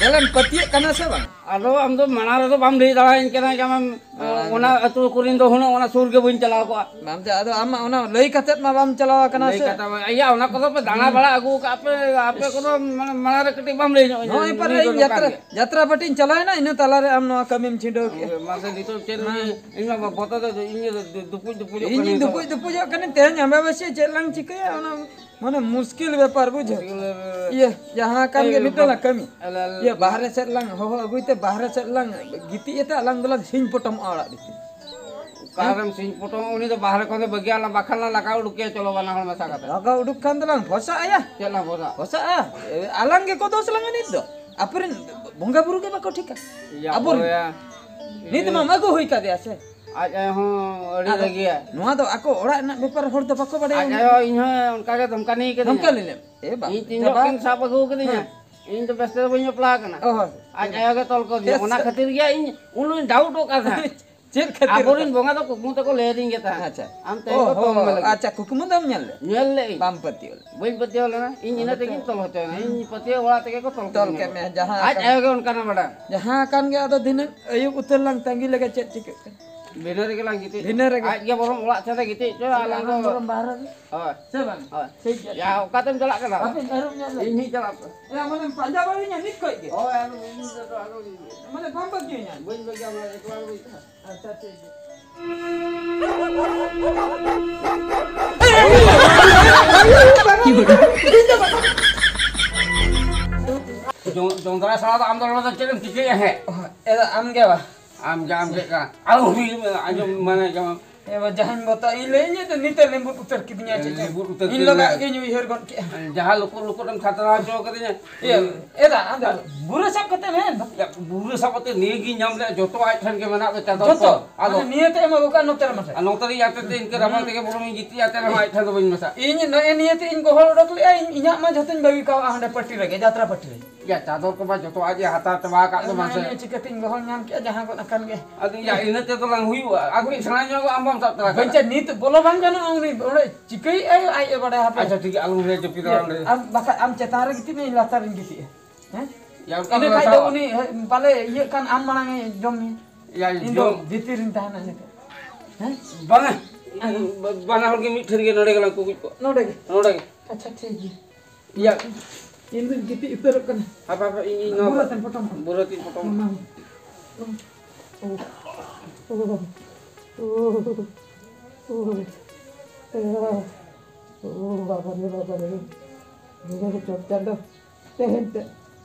ᱧᱮᱞᱮᱢ ᱯᱟᱹᱛᱭᱟᱹᱜ ᱠᱟᱱᱟ ᱥᱮ ᱵᱟᱝ? ᱟᱫᱚ ᱟᱢ ᱫᱚ ᱢᱟᱲᱟᱝ ᱨᱮᱫᱚ ᱵᱟᱢ ᱞᱟᱹᱭ ᱫᱟᱲᱮᱭᱟᱹᱧ ᱠᱟᱱᱟ ᱡᱮ ᱟᱢᱮᱢ, ᱢᱟᱲᱟᱝ ᱚᱱᱟ ᱨᱮ᱾ ᱟᱹᱛᱩ ᱠᱚᱨᱮᱱ ᱫᱚ ᱦᱩᱱᱟᱹᱝ ᱚᱱᱟ ᱥᱩᱨ ᱜᱮ ᱵᱟᱹᱧ ᱪᱟᱞᱟᱣ ᱠᱚᱜᱼᱟ᱾ ᱵᱟᱢ ᱪᱟ-, ᱟᱫᱚ ᱟᱢ ᱢᱟ ᱚᱱᱟ ᱞᱟᱹᱭ ᱠᱟᱛᱮᱫ ᱢᱟ ᱵᱟᱢ ᱪᱟᱞᱟᱣ ᱟᱠᱟᱱᱟ ᱞᱟᱹᱭ ᱥᱮ᱾ ᱠᱟᱛᱮ ᱢᱟ, ᱤᱭᱟᱹ, ᱚᱱᱟ ᱠᱚᱫᱚ ᱯᱮ ᱫᱟᱬᱟ ᱦᱩᱸ᱾ ᱵᱟᱲᱟ ᱟᱹᱜᱩ ᱠᱟᱜᱼᱟ ᱯᱮ, ᱟᱯᱮ ᱠᱚᱫᱚ ᱢᱟᱱᱮ ᱢᱟᱲᱟᱝ ᱨᱮ ᱠᱟᱹᱴᱤᱡ ᱵᱟᱢ ᱞᱟᱹᱭ ᱧᱚᱜ ᱟᱹᱧᱟ, ᱱᱚᱜᱼᱚᱭ ᱯᱟᱨᱮ ᱱᱩᱭ ᱫᱚ ᱤᱧ ᱱᱚᱝᱠᱟᱱ ᱡᱟᱛᱨᱟ, ᱜᱮᱭᱟ᱾ ᱡᱟᱛᱨᱟ ᱯᱟᱹᱴᱤᱧ ᱪᱟᱞᱟᱣᱮᱱᱟ, ᱤᱱᱟᱹ ᱛᱟᱞᱟᱨᱮ ᱟᱢ ᱱᱚᱣᱟ ᱠᱟᱹᱢᱤᱢ ᱪᱷᱤᱰᱟᱹᱣ ᱠᱮᱜᱼᱟ᱾ ᱢᱟᱥᱮ ᱱᱤᱛᱚᱜ ᱪᱮᱫ ᱢᱟ᱾ ᱤᱧ, ᱤᱧ ᱢᱟ ᱵᱚᱛᱚᱨ ᱫᱚ ᱤᱧ ᱫᱚ ᱫᱩᱯᱩᱡ ᱫᱩᱯᱩᱡᱚᱜ ᱤᱧ ᱠᱟᱹᱱᱟᱹᱧ ᱤᱧ ᱱᱤᱛᱚᱜ᱾ ᱫᱩᱯᱩᱡ ᱫᱩᱯᱩᱡᱚᱜ ᱠᱟᱹᱱᱟᱹᱧ, ᱛᱮᱦᱮᱧ ᱟᱢᱵᱟᱵᱟᱹᱥᱭᱟᱹ ᱪᱮᱫ ᱞᱟᱝ ᱪᱤᱠᱟᱹᱭᱟ, ᱚᱱᱟ ᱢᱟᱱᱮ ᱢᱩᱥᱠᱤᱞ ᱵᱮᱯᱟᱨ, ᱵᱩᱡᱷᱟᱹᱣ? ᱢᱩᱥᱠᱤᱞ ᱵᱮᱯᱟᱨ᱾ ᱤᱭᱟᱹ, ᱡᱟᱦᱟᱸ ᱠᱟᱱ ᱜᱮ ᱮᱭ, ᱢᱤᱫᱴᱟᱝ ᱵᱟ-, ᱞᱟᱝ ᱠᱟᱹᱢᱤ᱾ ᱟᱞᱮ, ᱟᱞᱮ, ᱤᱭᱟᱹ, ᱵᱟᱦᱨᱮ ᱥᱮᱫ ᱞᱟᱝ ᱦᱚᱦᱚ ᱟᱹᱜᱩᱭ ᱛᱮ, ᱵᱟᱦᱨᱮ ᱥᱮᱫ ᱞᱟᱝ ᱜᱤᱛᱤᱡ ᱮᱛᱮ, ᱟᱞᱟᱝ ᱫᱚᱞᱟᱝ ᱥᱤᱧ ᱯᱚᱴᱚᱢᱚᱜᱼᱟ ᱚᱲᱟᱜ ᱵᱷᱤᱛᱤᱨ᱾ ᱚᱠᱟᱨᱮᱢ ᱥᱤᱧ ᱯᱚᱴᱚᱢᱚᱜᱼᱟ? ᱩᱱᱤ ᱫᱚ ᱵᱟᱦᱨᱮ ᱠᱷᱚᱱ ᱫᱚ ᱵᱟᱹᱜᱤᱭᱟ ᱞᱟᱝ, ᱵᱟᱠᱷᱟᱱ ᱞᱟᱝ ᱞᱟᱜᱟ ᱩᱰᱩᱠᱮᱭᱟ, ᱪᱚᱞᱚ ᱵᱟᱱᱟ ᱦᱚᱲ ᱢᱮᱥᱟ ᱠᱟᱛᱮ᱾ ᱞᱟᱜᱟ ᱩᱰᱩᱠ ᱠᱷᱟᱱ ᱫᱚᱞᱟᱝ ᱯᱷᱚᱥᱟᱜ ᱟᱭᱟ᱾ ᱪᱮᱫ ᱞᱟᱝ ᱯᱷᱚᱥᱟᱜ? ᱯᱷᱚᱥᱟᱜᱼᱟ᱾ ᱮ, ᱟᱞᱟᱝ ᱜᱮᱠᱚ ᱫᱳᱥ ᱞᱟᱝᱟ ᱱᱤᱛ ᱫᱚ᱾ ᱟᱯᱮᱨᱮᱱ ᱵᱚᱸᱜᱟ ᱵᱩᱨᱩ ᱜᱮ ᱵᱟᱠᱚ ᱴᱷᱤᱠᱟ᱾ ᱭᱟ, ᱟᱵᱚᱨᱮᱱ᱾ ᱦᱳᱭᱟ᱾ ᱱᱤᱛ ᱢᱟᱢ ᱟᱹᱜᱩ ᱦᱩᱭ ᱠᱟᱫᱮᱭᱟ ᱥᱮ? ᱟᱡ ᱟᱭᱳ ᱦᱚᱸ ᱟᱹᱰᱤ ᱟᱫᱚ ᱨᱟᱹᱜᱤᱭᱟ᱾ ᱱᱚᱣᱟ ᱫᱚ ᱟᱠᱚ ᱚᱲᱟᱜ ᱨᱮᱱᱟᱜ ᱵᱮᱯᱟᱨ, ᱦᱚᱲ ᱫᱚ ᱵᱟᱠᱚ ᱵᱟᱲᱟᱭᱟ ᱟᱡ ᱩᱱᱟᱹᱜ᱾ ᱟᱭᱳ ᱤᱧ ᱦᱚᱸ ᱚᱱᱠᱟ ᱜᱮ ᱫᱷᱚᱢᱠᱟᱣ ᱠᱟᱹᱫᱤᱧᱟ᱾ ᱫᱷᱚᱢᱠᱟᱣ ᱞᱮᱱᱟ᱾ ᱮ ᱵᱟ, ᱤᱧ ᱛᱤᱱ ᱡᱚᱦᱚᱜ ᱪᱟᱵᱟ᱾ ᱠᱤᱱ ᱥᱟᱵ ᱟᱹᱜᱩ ᱠᱟᱹᱫᱤᱧᱟ, ᱦᱮᱸ᱾ ᱤᱧ ᱫᱚ ᱵᱮᱥ ᱛᱮ ᱵᱟᱹᱧ ᱵᱟᱯᱞᱟ ᱟᱠᱟᱱᱟ᱾ ᱚ ᱦᱚᱸ᱾ ᱟᱡ ᱟᱭᱳ ᱜᱮ ᱛᱚᱞ ᱠᱟᱣᱫᱤᱧᱟ᱾ ᱪᱮᱫ ᱚᱱᱟ ᱥᱮ? ᱠᱷᱟᱹᱛᱤᱨ ᱜᱮ ᱤᱧ ᱩᱱ ᱦᱚᱸᱧ ᱰᱟᱣᱩᱴᱚᱜ ᱠᱟᱱ ᱛᱟᱦᱮᱸᱫ᱾ ᱪᱮᱫ ᱠᱷᱟᱹᱛᱤᱨ ᱟᱵᱚᱨᱮᱱ ᱛᱮ? ᱵᱚᱸᱜᱟ ᱫᱚ ᱠᱩᱠᱢᱩ ᱛᱮᱠᱚ ᱞᱟᱹᱭ ᱟᱹᱫᱤᱧ ᱜᱮ ᱛᱟᱦᱮᱸᱫ᱾ ᱟᱪᱪᱷᱟ᱾ ᱟᱢ ᱛᱮᱦᱮᱧ ᱚ ᱠᱚ ᱛᱚᱞ ᱦᱚᱸ, ᱢᱮ ᱞᱟᱹᱜᱤᱫ᱾ ᱟᱪᱪᱷᱟ, ᱠᱩᱠᱢᱩ ᱫᱚᱢ ᱧᱮᱞ ᱞᱮᱫ? ᱧᱮᱞ ᱞᱮᱫ ᱟᱹᱧ᱾ ᱵᱟᱢ ᱯᱟᱹᱛᱭᱟᱹᱣ ᱞᱮᱱᱟ? ᱵᱟᱹᱧ ᱯᱟᱹᱛᱭᱟᱹᱣ ᱞᱮᱱᱟ᱾ ᱤᱧ ᱤᱱᱟᱹ ᱟᱫᱚ ᱛᱮᱜᱮᱧ ᱛᱚᱞ ᱦᱚᱪᱚᱭᱮᱱᱟ᱾ ᱤᱧ ᱯᱟᱹᱛᱭᱟᱹᱣ ᱚᱲᱟᱜ ᱛᱮᱜᱮ ᱠᱚ ᱛᱚᱞ ᱛᱚᱞ ᱠᱟᱹᱫᱤᱧᱟ᱾ ᱠᱮᱫ ᱢᱮᱭᱟ, ᱡᱟᱦᱟᱸ ᱟᱡ ᱟᱠᱟᱱ ᱟᱭᱳ ᱜᱮ ᱚᱱᱠᱟᱱᱟ ᱵᱟᱰᱟᱭ᱾ ᱡᱟᱦᱟᱸ ᱟᱠᱟᱱ ᱜᱮ, ᱟᱫᱚ ᱫᱷᱤᱱᱟᱹᱝ ᱟᱹᱭᱩᱵ ᱩᱛᱟᱹᱨ ᱞᱟᱝ ᱛᱟᱺᱜᱤ ᱞᱮᱜᱮ ᱪᱮᱫ ᱪᱤᱠᱟᱹᱜ ᱠᱟᱱᱟ᱾ ᱵᱷᱤᱱᱟᱹ ᱨᱮᱜᱮ ᱞᱟᱝ ᱜᱤᱛᱤᱡ᱾ ᱵᱷᱤᱱᱟᱹ ᱨᱮᱜᱮ᱾ ᱟᱡ ᱜᱮ ᱵᱚᱨᱚᱝ ᱚᱲᱟᱜ ᱥᱮᱫ ᱮ ᱜᱤᱛᱤᱡ ᱦᱚᱪᱚᱭᱟ, ᱟᱞᱟᱝ ᱫᱚ ᱵᱚᱨᱚᱝ ᱵᱟᱦᱨᱮ ᱨᱮ᱾ ᱦᱳᱭ᱾ ᱥᱮ ᱵᱟᱝ? ᱦᱳᱭ᱾ ᱴᱷᱤᱠ ᱜᱮᱭᱟ᱾ ᱭᱟ, ᱚᱠᱟᱛᱮᱢ ᱪᱟᱞᱟᱜ ᱠᱟᱱᱟ? ᱦᱟᱯᱮᱧ ᱟᱹᱨᱩᱵ ᱧᱚᱜ ᱞᱮᱜᱮ᱾ ᱤᱧ ᱦᱚᱸᱧ ᱪᱟᱞᱟᱜ ᱠᱟᱱᱟ᱾ ᱮ, ᱢᱟᱱᱮᱢ ᱯᱟᱸᱡᱟ ᱵᱟᱲᱟᱭᱤᱧᱟ ᱱᱤᱛ ᱠᱷᱚᱡ ᱜᱮ? ᱦᱳᱭ, ᱟᱫᱚ ᱤᱧ ᱫᱚ ᱟᱫᱚ ᱢᱟᱱᱮ ᱵᱟᱢ ᱵᱟᱹᱜᱤᱭᱟᱹᱧᱟ? ᱵᱟᱹᱧ ᱵᱟᱹᱜᱤᱭᱟ, ᱟᱢ ᱮᱠᱞᱟ ᱫᱚ ᱵᱟᱹᱧ ᱛᱟᱦᱮᱸ᱾ ᱟᱪᱪᱷᱟ, ᱴᱷᱤᱠ ᱜᱮᱭᱟ᱾ ᱡᱚᱝ-, ᱡᱚᱝᱫᱽᱨᱟ ᱥᱟᱞᱟ ᱫᱚ ᱟᱢ ᱫᱚ ᱱᱚᱰᱮ ᱫᱚ ᱪᱮᱫ ᱮᱢ ᱪᱤᱠᱟᱹᱭᱟ ᱦᱮᱸ? ᱚ, ᱮ ᱫᱟ, ᱟᱢ ᱜᱮ ᱵᱟ? ᱟᱢ ᱜᱮ, ᱟᱢ ᱪᱮᱫ ᱠᱟᱱᱟ? ᱟᱞᱚ ᱦᱩᱭᱩᱜ ᱢᱮ, ᱟᱸᱡᱚᱢ, ᱢᱟᱱᱮ, ᱡᱮᱢᱚᱱ ᱮ ᱵᱟ, ᱡᱟᱦᱟᱸᱧ ᱵᱟᱛᱟᱣ, ᱤᱧ ᱞᱟᱹᱭᱟᱹᱧ ᱡᱮ ᱱᱤᱛ ᱮ ᱞᱤᱸᱵᱩᱫ ᱩᱛᱟᱹᱨ ᱠᱤᱫᱤᱧᱟ, ᱪᱮᱫ ᱪᱚ᱾ ᱞᱤᱸᱵᱩᱫ ᱩᱛᱟᱹᱨ ᱤᱧ ᱠᱤᱫᱤᱧᱟ᱾ ᱞᱟᱜᱟᱜ ᱜᱤᱧ ᱩᱭᱦᱟᱹᱨ ᱜᱚᱫ ᱠᱮᱜᱼᱟ᱾ ᱡᱟᱦᱟᱸ ᱞᱩᱠᱩ ᱞᱩᱠᱩ ᱮᱢ ᱠᱷᱟᱛᱨᱟ ᱦᱚᱪᱚ ᱠᱟᱫᱤᱧᱟ᱾ ᱤᱭᱟᱹ, ᱮ ᱫᱟ, ᱟᱫᱚ ᱵᱩᱨᱟᱹ ᱥᱟᱵ ᱠᱟᱛᱮ ᱢᱮ᱾ ᱭᱟ, ᱵᱩᱨᱟᱹ ᱥᱟᱵ ᱠᱟᱛᱮ ᱱᱤᱭᱟᱹ ᱜᱤᱧ ᱧᱟᱢ ᱞᱮᱜᱼᱟ, ᱡᱚᱛᱚ ᱟᱡ ᱴᱷᱮᱱ ᱜᱮ ᱢᱮᱱᱟᱜ ᱫᱚ, ᱪᱟᱫᱚᱨ ᱡᱚᱛᱚ? ᱠᱚ᱾ ᱟᱫᱚ ᱢᱟᱱᱮ ᱱᱤᱭᱟᱹ ᱛᱮ ᱮᱢ ᱟᱹᱜᱩ ᱠᱟᱜᱼᱟ ᱱᱚᱛᱮ ᱨᱮ ᱢᱟᱥᱮ᱾ ᱟᱨ ᱱᱚᱛᱮ ᱨᱮ ᱤᱧ ᱟᱛᱮ ᱛᱮ ᱤᱱᱠᱟᱹ ᱨᱟᱵᱟᱝ ᱦᱩᱸ᱾ ᱛᱮᱜᱮ ᱵᱚᱞᱚᱱ ᱤᱧ ᱜᱤᱛᱤᱡ ᱟᱛᱮ ᱨᱮᱦᱚᱸ ᱟᱡ ᱴᱷᱮᱱ ᱫᱚ ᱵᱟᱹᱧ ᱢᱮᱥᱟᱜ᱾ ᱤᱧ ᱱᱚᱜᱼᱚᱭ ᱱᱤᱭᱟᱹ ᱛᱮ ᱤᱧ ᱜᱚᱦᱚᱲ ᱚᱰᱚᱠ ᱞᱮᱜᱼᱟ, ᱤᱧ, ᱤᱧᱟᱹᱜ ᱢᱟ ᱡᱷᱚᱛᱚᱧ ᱵᱟᱹᱜᱤ ᱠᱟᱣᱟ ᱦᱟᱸᱰᱮ ᱯᱟᱹᱴᱤ ᱨᱮᱜᱮ, ᱡᱟᱛᱨᱟ ᱯᱟᱹᱴᱤ ᱨᱮ᱾ ᱭᱟ, ᱪᱟᱫᱚᱨ ᱠᱚᱢᱟ ᱡᱚᱛᱚ ᱟᱡ ᱮ ᱦᱟᱛᱟᱣ ᱪᱟᱵᱟ ᱟᱠᱟᱫ ᱫᱚ ᱚᱱᱟ ᱢᱟᱥᱮ᱾ ᱱᱤᱭᱟᱹ ᱪᱤᱠᱟᱹᱛᱤᱧ ᱜᱚᱦᱚᱲ ᱧᱟᱢ ᱠᱮᱜᱼᱟ, ᱡᱟᱦᱟᱸ ᱜᱚᱫ ᱟᱠᱟᱱ ᱜᱮ᱾ ᱟᱫᱚ ᱭᱟ, ᱤᱱᱟᱹ ᱛᱮᱫᱚ ᱞᱟᱝ ᱦᱩᱭᱩᱜᱼᱟ᱾ ᱟᱨ ᱠᱟᱹᱡ ᱥᱮᱬᱟ ᱧᱚᱜᱚᱜ ᱟᱢ ᱵᱟᱢ ᱥᱟᱵ ᱛᱟᱨᱟ ᱠᱟᱜᱼᱟ᱾ ᱵᱟᱧᱪᱟ ᱱᱤᱛ ᱵᱚᱞᱚ ᱵᱟᱝ ᱜᱟᱱᱚᱜᱼᱟ, ᱩᱱᱤ ᱚᱸᱰᱮ ᱪᱤᱠᱟᱹᱭᱮᱫᱼᱟᱭ ᱟᱡ ᱮ ᱵᱟᱲᱟᱭᱟ ᱦᱟᱯᱮ᱾ ᱟᱪᱪᱷᱟ, ᱴᱷᱤᱠ ᱜᱮᱭᱟ, ᱟᱞᱚᱢ ᱞᱟᱹᱭ ᱡᱟᱹᱯᱤᱫᱟ ᱤᱭᱟᱹ, ᱚᱸᱰᱮ᱾ ᱟᱢ ᱵᱟᱠᱷᱟᱡ ᱟᱢ ᱪᱮᱛᱟᱱ ᱨᱮ ᱜᱤᱛᱤᱡ ᱢᱮ, ᱤᱧ ᱞᱟᱛᱟᱨ ᱨᱤᱧ ᱜᱤᱛᱤᱡᱼᱟ᱾ ᱦᱮᱸ? ᱤᱱᱟᱹ ᱠᱷᱟᱡ ᱫᱚ ᱩᱱᱤ ᱯᱟᱞᱮ ᱤᱭᱟᱹᱜ ᱠᱟᱱ, ᱟᱢ ᱢᱟᱲᱟᱝ ᱮ ᱡᱚᱢ ᱢᱮᱭᱟ᱾ ᱤᱧ ᱫᱚ ᱵᱷᱤᱛᱤᱨ ᱨᱤᱧ ᱛᱟᱦᱮᱱᱟ ᱤᱱᱟᱹ ᱠᱷᱟᱡ᱾ ᱦᱮᱸ? ᱵᱟᱝᱟ᱾ ᱵᱟᱱᱟ ᱦᱚᱲ ᱜᱮ ᱢᱤᱫ ᱴᱷᱮᱱ ᱜᱮ ᱱᱚᱰᱮ ᱜᱮᱞᱟᱝ ᱠᱩᱠᱩᱡ ᱠᱚᱜᱼᱟ᱾ ᱱᱚᱰᱮ ᱜᱮ? ᱱᱚᱰᱮ ᱜᱮ᱾ ᱟᱪᱪᱷᱟ, ᱴᱷᱤᱠ ᱜᱮᱭᱟ᱾ ᱤᱭᱟᱹ᱾ ᱤᱧ ᱫᱩᱧ ᱜᱤᱛᱤᱡ ᱩᱛᱟᱹᱨᱚᱜ ᱠᱟᱱᱟ᱾ ᱦᱟᱯᱮ, ᱦᱟᱯᱮ, ᱤᱧ, ᱤᱧ ᱱᱚᱣᱟ ᱵᱩᱨᱟᱹ ᱛᱮᱧ ᱯᱚᱴᱚᱢ ᱠᱚᱣᱟ᱾ ᱵᱩᱨᱟᱹ ᱛᱮᱧ ᱯᱚᱴᱚᱢ᱾ ᱢᱟ, ᱢᱟ᱾ ᱳ, ᱳ, ᱳ, ᱳ, ᱳ, ᱵᱟᱵᱟ ᱨᱮ, ᱵᱟᱵᱟ ᱨᱮ᱾ ᱵᱩᱨᱟᱹ ᱪᱚᱴ ᱪᱟᱸᱫᱚ᱾ ᱛᱮᱦᱮᱧ ᱛᱮ,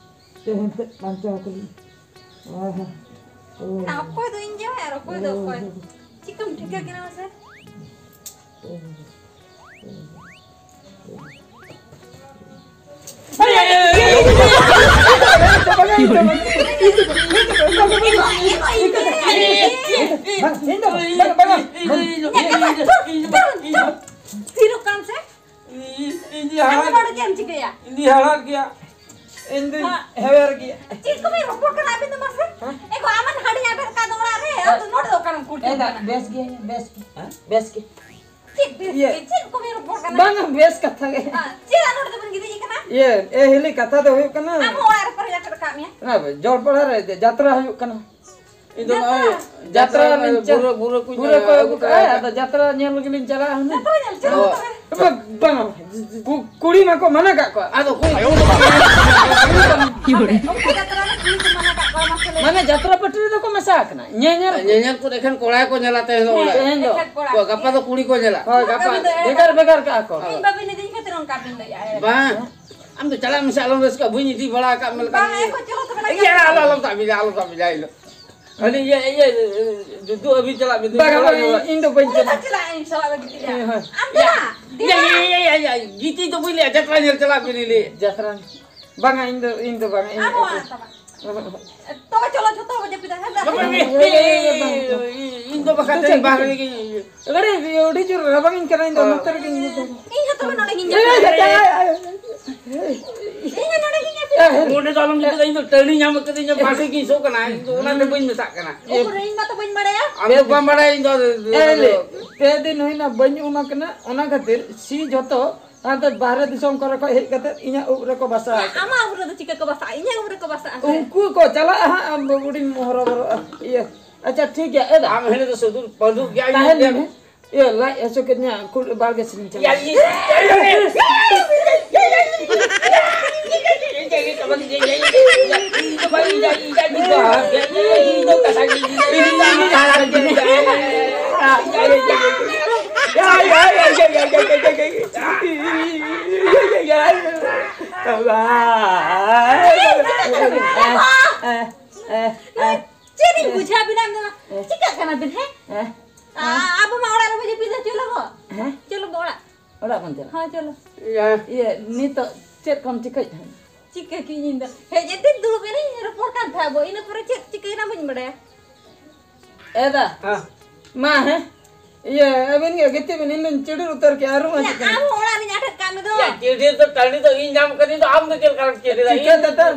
ᱛᱮᱦᱮᱧ ᱛᱮ ᱵᱟᱧᱪᱟᱣ ᱠᱟᱹᱫᱤᱧ᱾ ᱟᱦᱟ᱾ ᱳ᱾ ᱚᱠᱚᱭ ᱫᱚ ᱤᱧ ᱡᱟᱶᱟᱭ ᱟᱨ ᱚᱠᱚᱭ ᱫᱚ ᱚᱠᱚᱭ? ᱪᱤᱠᱟᱹᱢ ᱴᱷᱤᱠᱟᱹ ᱠᱤᱱᱟ ᱢᱟᱥᱮ? ᱛᱷᱤᱨᱚᱜ ᱠᱟᱱ ᱥᱮ? ᱤᱧ, ᱤᱧ ᱟᱢ ᱫᱚ ᱦᱟᱲᱟᱜ, ᱱᱚᱰᱮ ᱪᱮᱫ ᱮᱢ ᱪᱤᱠᱟᱹᱭᱟ? ᱤᱧ ᱦᱟᱲᱟᱜ ᱜᱮᱭᱟ᱾ ᱤᱧ ᱫᱩᱧ ᱦᱟᱲᱟᱜ ᱜᱮᱭᱟ᱾ ᱤᱧ ᱫᱩᱧ ᱦᱟᱸ᱾ ᱦᱮᱣᱮᱨ ᱜᱮᱭᱟ᱾ ᱪᱮᱫ ᱠᱚᱵᱮᱱ ᱨᱚᱯᱚᱲ ᱠᱟᱱᱟ ᱟᱵᱮᱱ ᱫᱚ ᱢᱟᱥᱮ? ᱦᱮᱸ? ᱮ ᱜᱚ, ᱟᱢᱟᱜ ᱦᱟᱺᱰᱤ ᱟᱴᱮᱫ ᱠᱟᱜ ᱫᱚ ᱚᱲᱟᱜ ᱨᱮ, ᱟᱫᱚ ᱱᱚᱰᱮ ᱫᱚ ᱚᱠᱟᱨᱮᱢ ᱠᱩᱞ ᱮ ᱫᱟ, ᱠᱟᱱᱟ? ᱵᱮᱥ ᱜᱮ, ᱵᱮᱥ ᱜᱮ᱾ ᱦᱮᱸ? ᱵᱮᱥ ᱜᱮ᱾ ᱪᱮᱫ ᱵᱮᱥ ᱤᱭᱟᱹ᱾ ᱜᱮ? ᱪᱮᱫ ᱠᱚᱵᱮᱱ ᱨᱚᱯᱚᱲ ᱠᱟᱱᱟ? ᱵᱟᱝᱟ, ᱵᱮᱥ ᱠᱟᱛᱷᱟ ᱜᱮ᱾ ᱟᱨ ᱪᱮᱫ ᱟᱨ ᱱᱚᱰᱮ ᱫᱚᱵᱮᱱ ᱜᱤᱛᱤᱡ ᱠᱟᱱᱟ? ᱤᱭᱟᱹ, ᱮ ᱦᱤᱞᱤ, ᱠᱟᱛᱷᱟ ᱫᱚ ᱦᱩᱭᱩᱜ ᱠᱟᱱᱟ, ᱟᱢ ᱦᱚᱸ ᱚᱲᱟᱜ ᱨᱮ ᱯᱟᱨᱮ ᱟᱴᱮᱫ ᱠᱟᱜ ᱢᱮᱭᱟ᱾ ᱚᱱᱟ ᱡᱚᱲᱯᱟᱲᱟ ᱨᱮ ᱡᱟᱛᱨᱟ ᱦᱩᱭᱩᱜ ᱠᱟᱱᱟ᱾ ᱤᱧ ᱫᱚ ᱱᱚᱜᱼᱚᱭ ᱡᱟᱛᱨᱟ? ᱡᱟᱛᱨᱟ ᱞᱤᱧ ᱪᱟᱞᱟᱜ, ᱵᱩᱨᱟᱹ, ᱵᱩᱨᱟᱹ ᱠᱚ ᱵᱩᱨᱟᱹ ᱠᱚ ᱟᱹᱜᱩ ᱠᱟᱜᱼᱟ, ᱟᱫᱚ ᱡᱟᱛᱨᱟ ᱧᱮᱞ ᱞᱟᱹᱜᱤᱫ ᱞᱤᱧ ᱪᱟᱞᱟᱜᱼᱟ ᱦᱩᱱᱟᱹᱝ᱾ ᱡᱟᱛᱨᱟ ᱧᱮᱞ ᱪᱟᱞᱟᱜ ᱦᱳᱭ᱾ ᱛᱚᱵᱮ᱾ ᱵᱟᱝ, ᱵᱟᱝ, ᱠᱩ-, ᱠᱩᱲᱤ ᱢᱟᱠᱚ ᱢᱟᱱᱟ ᱠᱟᱜ ᱠᱚᱣᱟ᱾ ᱟᱫᱚ ᱠᱩᱲᱤ, ᱠᱩᱲᱤ ᱫᱚ ᱵᱟᱝ᱾ ᱚᱠᱟ ᱡᱟᱛᱨᱟ ᱨᱮ ᱠᱩᱲᱤ ᱠᱚ ᱢᱟᱱᱟ ᱠᱟᱜ ᱠᱚᱣᱟ, ᱢᱟᱥᱮ ᱞᱟᱹᱭ ᱢᱟᱱᱮ ᱢᱮ? ᱡᱟᱛᱨᱟ ᱯᱟᱹᱴᱤ ᱨᱮᱫᱚ ᱠᱚ ᱢᱮᱥᱟ ᱟᱠᱟᱱᱟ᱾ ᱧᱮᱧᱮᱞ ᱠᱚ᱾ ᱧᱮᱧᱮᱞ ᱠᱚ ᱮᱠᱷᱟᱱ ᱠᱚᱲᱟ ᱠᱚ ᱧᱮᱞᱟ ᱛᱮᱦᱮᱧ ᱫᱚ ᱦᱮᱸ, ᱚᱸᱰᱮ᱾ ᱛᱮᱦᱮᱧ ᱫᱚ᱾ ᱮᱠᱷᱟᱱ ᱠᱚᱲᱟ᱾ ᱦᱳᱭ, ᱜᱟᱯᱟ ᱫᱚ ᱠᱩᱲᱤ ᱠᱚ ᱧᱮᱞᱟ᱾ ᱦᱳᱭ, ᱜᱟᱯᱟ ᱠᱟᱹᱢᱤ ᱫᱚ ᱮᱲᱮ ᱵᱷᱮᱜᱟᱨ, ᱠᱟᱜᱼᱟ᱾ ᱵᱷᱮᱜᱟᱨ ᱠᱟᱜᱼᱟ ᱠᱚ᱾ ᱤᱧ ᱵᱟᱹᱵᱤᱱ ᱤᱫᱤᱧ ᱠᱷᱟᱹᱛᱤᱨ ᱚᱱᱠᱟ ᱵᱤᱱ ᱞᱟᱹᱭᱮᱜᱼᱟ, ᱮᱲᱮ᱾ ᱵᱟᱝ᱾ ᱟᱢ ᱫᱚ ᱪᱟᱞᱟᱜ ᱢᱮᱥᱮ, ᱟᱞᱚᱢ ᱨᱟᱹᱥᱠᱟᱹᱜᱼᱟ, ᱵᱟᱹᱧ ᱤᱫᱤ ᱵᱟᱲᱟ ᱟᱠᱟᱫ ᱢᱮ ᱞᱮᱠᱟ᱾ ᱵᱟᱝ, ᱮᱠᱷᱚᱱ ᱪᱮᱫ ᱦᱚᱸ ᱛᱚᱵᱮ ᱤᱭᱟᱹ, ᱟᱞᱚ, ᱟᱞᱚᱢ ᱛᱟᱵ ᱤᱧᱟ, ᱟᱞᱚᱢ ᱛᱟᱵ ᱤᱧᱟ, ᱤᱧ ᱫᱚ᱾ ᱟᱹᱞᱤᱧ ᱤᱭᱟᱹ, ᱤᱭᱟᱹ, ᱫᱩᱫᱩ ᱟᱹᱵᱤᱱ ᱪᱟᱞᱟᱜ ᱵᱤᱱ, ᱵᱟᱝᱟ, ᱫᱩᱫᱩ ᱵᱟᱝᱟ, ᱪᱟᱞᱟᱜ ᱤᱧ, ᱵᱤᱱ᱾ ᱤᱧ ᱫᱚ ᱵᱟᱹᱧ ᱩᱱᱤ ᱫᱚ ᱪᱟᱞᱟᱜᱼᱟ᱾ ᱪᱟᱞᱟᱜ ᱤᱧ ᱥᱟᱞᱟᱜ ᱫᱚ ᱜᱤᱛᱤᱡ ᱤᱭᱟᱹ, ᱟᱭ᱾ ᱦᱳᱭ᱾ ᱟᱢ ᱫᱚ ᱤᱭᱟᱹ, ᱵᱟᱝ᱾ ᱤᱭᱟᱹ, ᱤᱭᱟᱹ, ᱤᱭᱟᱹ, ᱤᱭᱟᱹ, ᱜᱤᱛᱤᱡ ᱫᱚ ᱵᱟᱹᱧ ᱞᱟᱹᱭᱟ, ᱡᱟᱛᱨᱟ ᱧᱮᱞ ᱪᱟᱞᱟᱜ ᱵᱤᱱ ᱞᱟᱹᱭ᱾ ᱡᱟᱛᱨᱟ᱾ ᱵᱟᱝᱟ, ᱤᱧ ᱫᱚ, ᱤᱧ ᱫᱚ ᱵᱟᱝᱟ, ᱤᱧ ᱟᱢ ᱫᱚ ᱦᱚᱸ ᱵᱟᱝ᱾ ᱛᱚᱵᱮ ᱪᱚᱞᱚ, ᱡᱷᱚᱛᱚ ᱵᱚ ᱡᱟᱹᱯᱤᱫᱟ, ᱦᱮᱸ, ᱫᱟ᱾ ᱵᱟᱝᱟ, ᱤᱧ ᱫᱚ ᱵᱟᱠᱷᱟᱱ ᱫᱚᱧ ᱵᱟᱦᱨᱮ ᱨᱮᱜᱮ᱾ ᱟᱹᱰᱤ, ᱟᱹᱰᱤ ᱡᱳᱨ ᱨᱟᱵᱟᱝ ᱤᱧ ᱠᱟᱱᱟ, ᱤᱧ ᱫᱚ ᱱᱚᱛᱮ ᱨᱮᱜᱮᱧ ᱜᱤᱛᱤᱡᱟ᱾ ᱤᱧ ᱦᱚᱸ ᱛᱚᱵᱮ ᱱᱚᱰᱮ ᱜᱤᱧ ᱡᱟᱹᱯᱤᱫᱟ᱾ ᱤᱧ ᱦᱚᱸ ᱱᱚᱰᱮ ᱜᱤᱧ ᱡᱟᱹᱯᱤᱫᱟ᱾ ᱱᱚᱰᱮ ᱫᱚ ᱟᱞᱚᱢ ᱡᱟᱹᱯᱤᱫᱟ, ᱤᱧ ᱫᱚ ᱴᱟᱺᱰᱤ ᱧᱟᱢ ᱠᱟᱛᱮ ᱤᱧ ᱫᱚ ᱵᱟᱦᱨᱮ ᱜᱤᱧ ᱥᱚᱜ ᱠᱟᱱᱟ, ᱤᱧ ᱫᱚ ᱚᱱᱟᱛᱮ ᱵᱟᱹᱧ ᱢᱮᱛᱟᱜ ᱠᱟᱱᱟ᱾ ᱩᱠᱩᱨ, ᱤᱧ ᱢᱟᱛᱚ ᱵᱟᱹᱧ ᱵᱟᱲᱟᱭᱟ᱾ ᱟᱢ ᱫᱚ ᱵᱟᱢ ᱵᱟᱲᱟᱭᱟ, ᱤᱧ ᱫᱚ ᱮ ᱞᱮ, ᱯᱮ ᱫᱤᱱ ᱦᱩᱭᱱᱟ ᱵᱟᱹᱧ ᱩᱢ ᱟᱠᱟᱱᱟ, ᱚᱱᱟ ᱠᱷᱟᱹᱛᱤᱨ ᱥᱤ ᱡᱷᱚᱛᱚ ᱦᱟᱱᱛᱮ ᱵᱟᱦᱨᱮ ᱫᱤᱥᱚᱢ ᱠᱚᱨᱮ ᱠᱷᱚᱱ ᱦᱮᱡ ᱠᱟᱛᱮ ᱤᱧᱟᱹᱜ ᱩᱵ ᱨᱮᱠᱚ ᱵᱟᱥᱟᱜᱼᱟ᱾ ᱟᱢᱟᱜ ᱩᱵ ᱨᱮᱫᱚ ᱪᱤᱠᱟᱹ ᱠᱚ ᱵᱟᱥᱟᱜᱼᱟ? ᱤᱧᱟᱹᱜ ᱩᱵ ᱨᱮᱠᱚ ᱵᱟᱥᱟᱜᱼᱟ ᱥᱮ? ᱩᱱᱠᱩ ᱠᱚ ᱪᱟᱞᱟᱜᱼᱟ ᱦᱟᱸᱜ, ᱟᱢ ᱵᱟᱹᱵᱩ ᱟᱹᱰᱤᱢ ᱦᱚᱨᱚᱵᱚᱨᱚᱜᱼᱟ᱾ ᱤᱭᱟᱹ, ᱟᱪᱪᱷᱟ, ᱴᱷᱤᱠ ᱜᱮᱭᱟ, ᱮ ᱫᱟ᱾ ᱟᱢ ᱦᱮᱸ ᱫᱚ ᱥᱩᱫᱷᱩ ᱯᱟᱹᱞᱩ ᱜᱮᱭᱟ, ᱛᱟᱦᱮᱱ ᱤᱧ ᱢᱮ᱾ ᱤᱭᱟᱹ, ᱞᱟᱡ ᱦᱟᱹᱥᱩ ᱠᱮᱫᱤᱧᱟ, ᱠᱩᱞ ᱵᱟᱲᱜᱮ ᱥᱮᱫ ᱤᱧ ᱪᱟᱞᱟᱜᱼᱟ᱾ ᱤᱭᱟᱹ, ᱤᱭᱟᱹ, ᱤᱭᱟᱹ, ᱪᱮᱫ ᱤᱧ ᱵᱩᱡᱷᱟᱹᱣ ᱵᱤᱱᱟ ᱟᱢ ᱫᱚ? ᱪᱤᱠᱟᱹᱜ ᱠᱟᱱᱟ ᱵᱤᱱ, ᱦᱮᱸ? ᱦᱮᱸ? ᱟ-, ᱟᱵᱚ ᱢᱟ ᱚᱲᱟᱜ ᱨᱮᱵᱚ ᱡᱟᱹᱯᱤᱫᱟ, ᱪᱚᱞᱚ ᱜᱚ᱾ ᱦᱮᱸ? ᱪᱚᱞᱚ ᱜᱚ ᱚᱲᱟᱜ᱾ ᱚᱲᱟᱜ ᱵᱚᱱ ᱪᱟᱞᱟᱜᱼᱟ᱾ ᱦᱮᱸ, ᱪᱚᱞᱚ᱾ ᱤᱭᱟᱹ, ᱱᱤᱛᱚᱜ ᱪᱮᱫ ᱠᱚᱢ ᱪᱤᱠᱟᱹᱭᱮᱫ ᱛᱟᱦᱮᱸᱫ? ᱪᱤᱠᱟᱹ ᱠᱤ ᱤᱧ ᱫᱚ? ᱦᱮᱡ ᱮᱱᱛᱮᱧ ᱫᱩᱲᱩᱵ ᱮᱱᱟᱧ, ᱨᱚᱯᱚᱲ ᱠᱟᱱ ᱛᱟᱦᱮᱸ ᱟᱵᱚ, ᱤᱱᱟᱹ ᱯᱚᱨᱮ ᱪᱮᱫ ᱪᱤᱠᱟᱹᱭᱮᱱᱟ ᱵᱟᱹᱧ ᱵᱟᱲᱟᱭᱟ᱾ ᱮ ᱫᱟ᱾ ᱦᱮᱸ᱾ ᱢᱟ, ᱦᱮᱸ? ᱤᱭᱟᱹ, ᱟᱹᱵᱤᱱ ᱜᱮ ᱜᱤᱛᱤᱡ ᱵᱤᱱ, ᱤᱧ ᱫᱚᱧ ᱪᱤᱰᱤᱨ ᱩᱛᱟᱹᱨ ᱠᱮᱜᱼᱟ, ᱨᱩᱢ ᱦᱤᱡᱩᱜ ᱠᱟᱱᱟ᱾ ᱟᱢ ᱦᱚᱸ ᱚᱲᱟᱜ ᱨᱤᱧ ᱟᱴᱮᱫ ᱠᱟᱜ ᱢᱮ ᱫᱚ᱾ ᱭᱟ, ᱪᱤᱰᱤᱨ ᱫᱚ ᱴᱟᱺᱰᱤ ᱫᱚ ᱤᱧ ᱧᱟᱢ ᱠᱟᱹᱫᱤᱧ ᱫᱚ, ᱟᱢ ᱫᱚ ᱪᱮᱫ ᱞᱮᱠᱟᱢ ᱪᱤᱰᱤᱨᱟ? ᱪᱤᱠᱟᱹ ᱤᱧ ᱛᱮᱛᱟᱨ,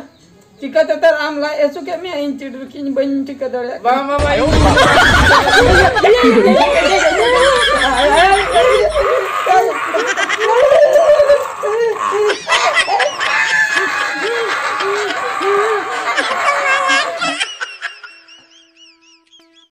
ᱪᱤᱠᱟᱹ ᱛᱮᱛᱟᱨ ᱟᱢ ᱞᱟᱡ ᱦᱟᱹᱥᱩ ᱠᱮᱫ ᱢᱮᱭᱟ, ᱤᱧ ᱪᱤᱰᱤᱨ ᱠᱮᱫ ᱤᱧ ᱵᱟᱹᱧ ᱴᱷᱤᱠᱟᱹ ᱫᱟᱲᱮᱭᱟᱜ ᱠᱟᱱᱟ᱾ ᱵᱟᱝ, ᱵᱟᱝ, ᱵᱟᱝ, ᱤᱧ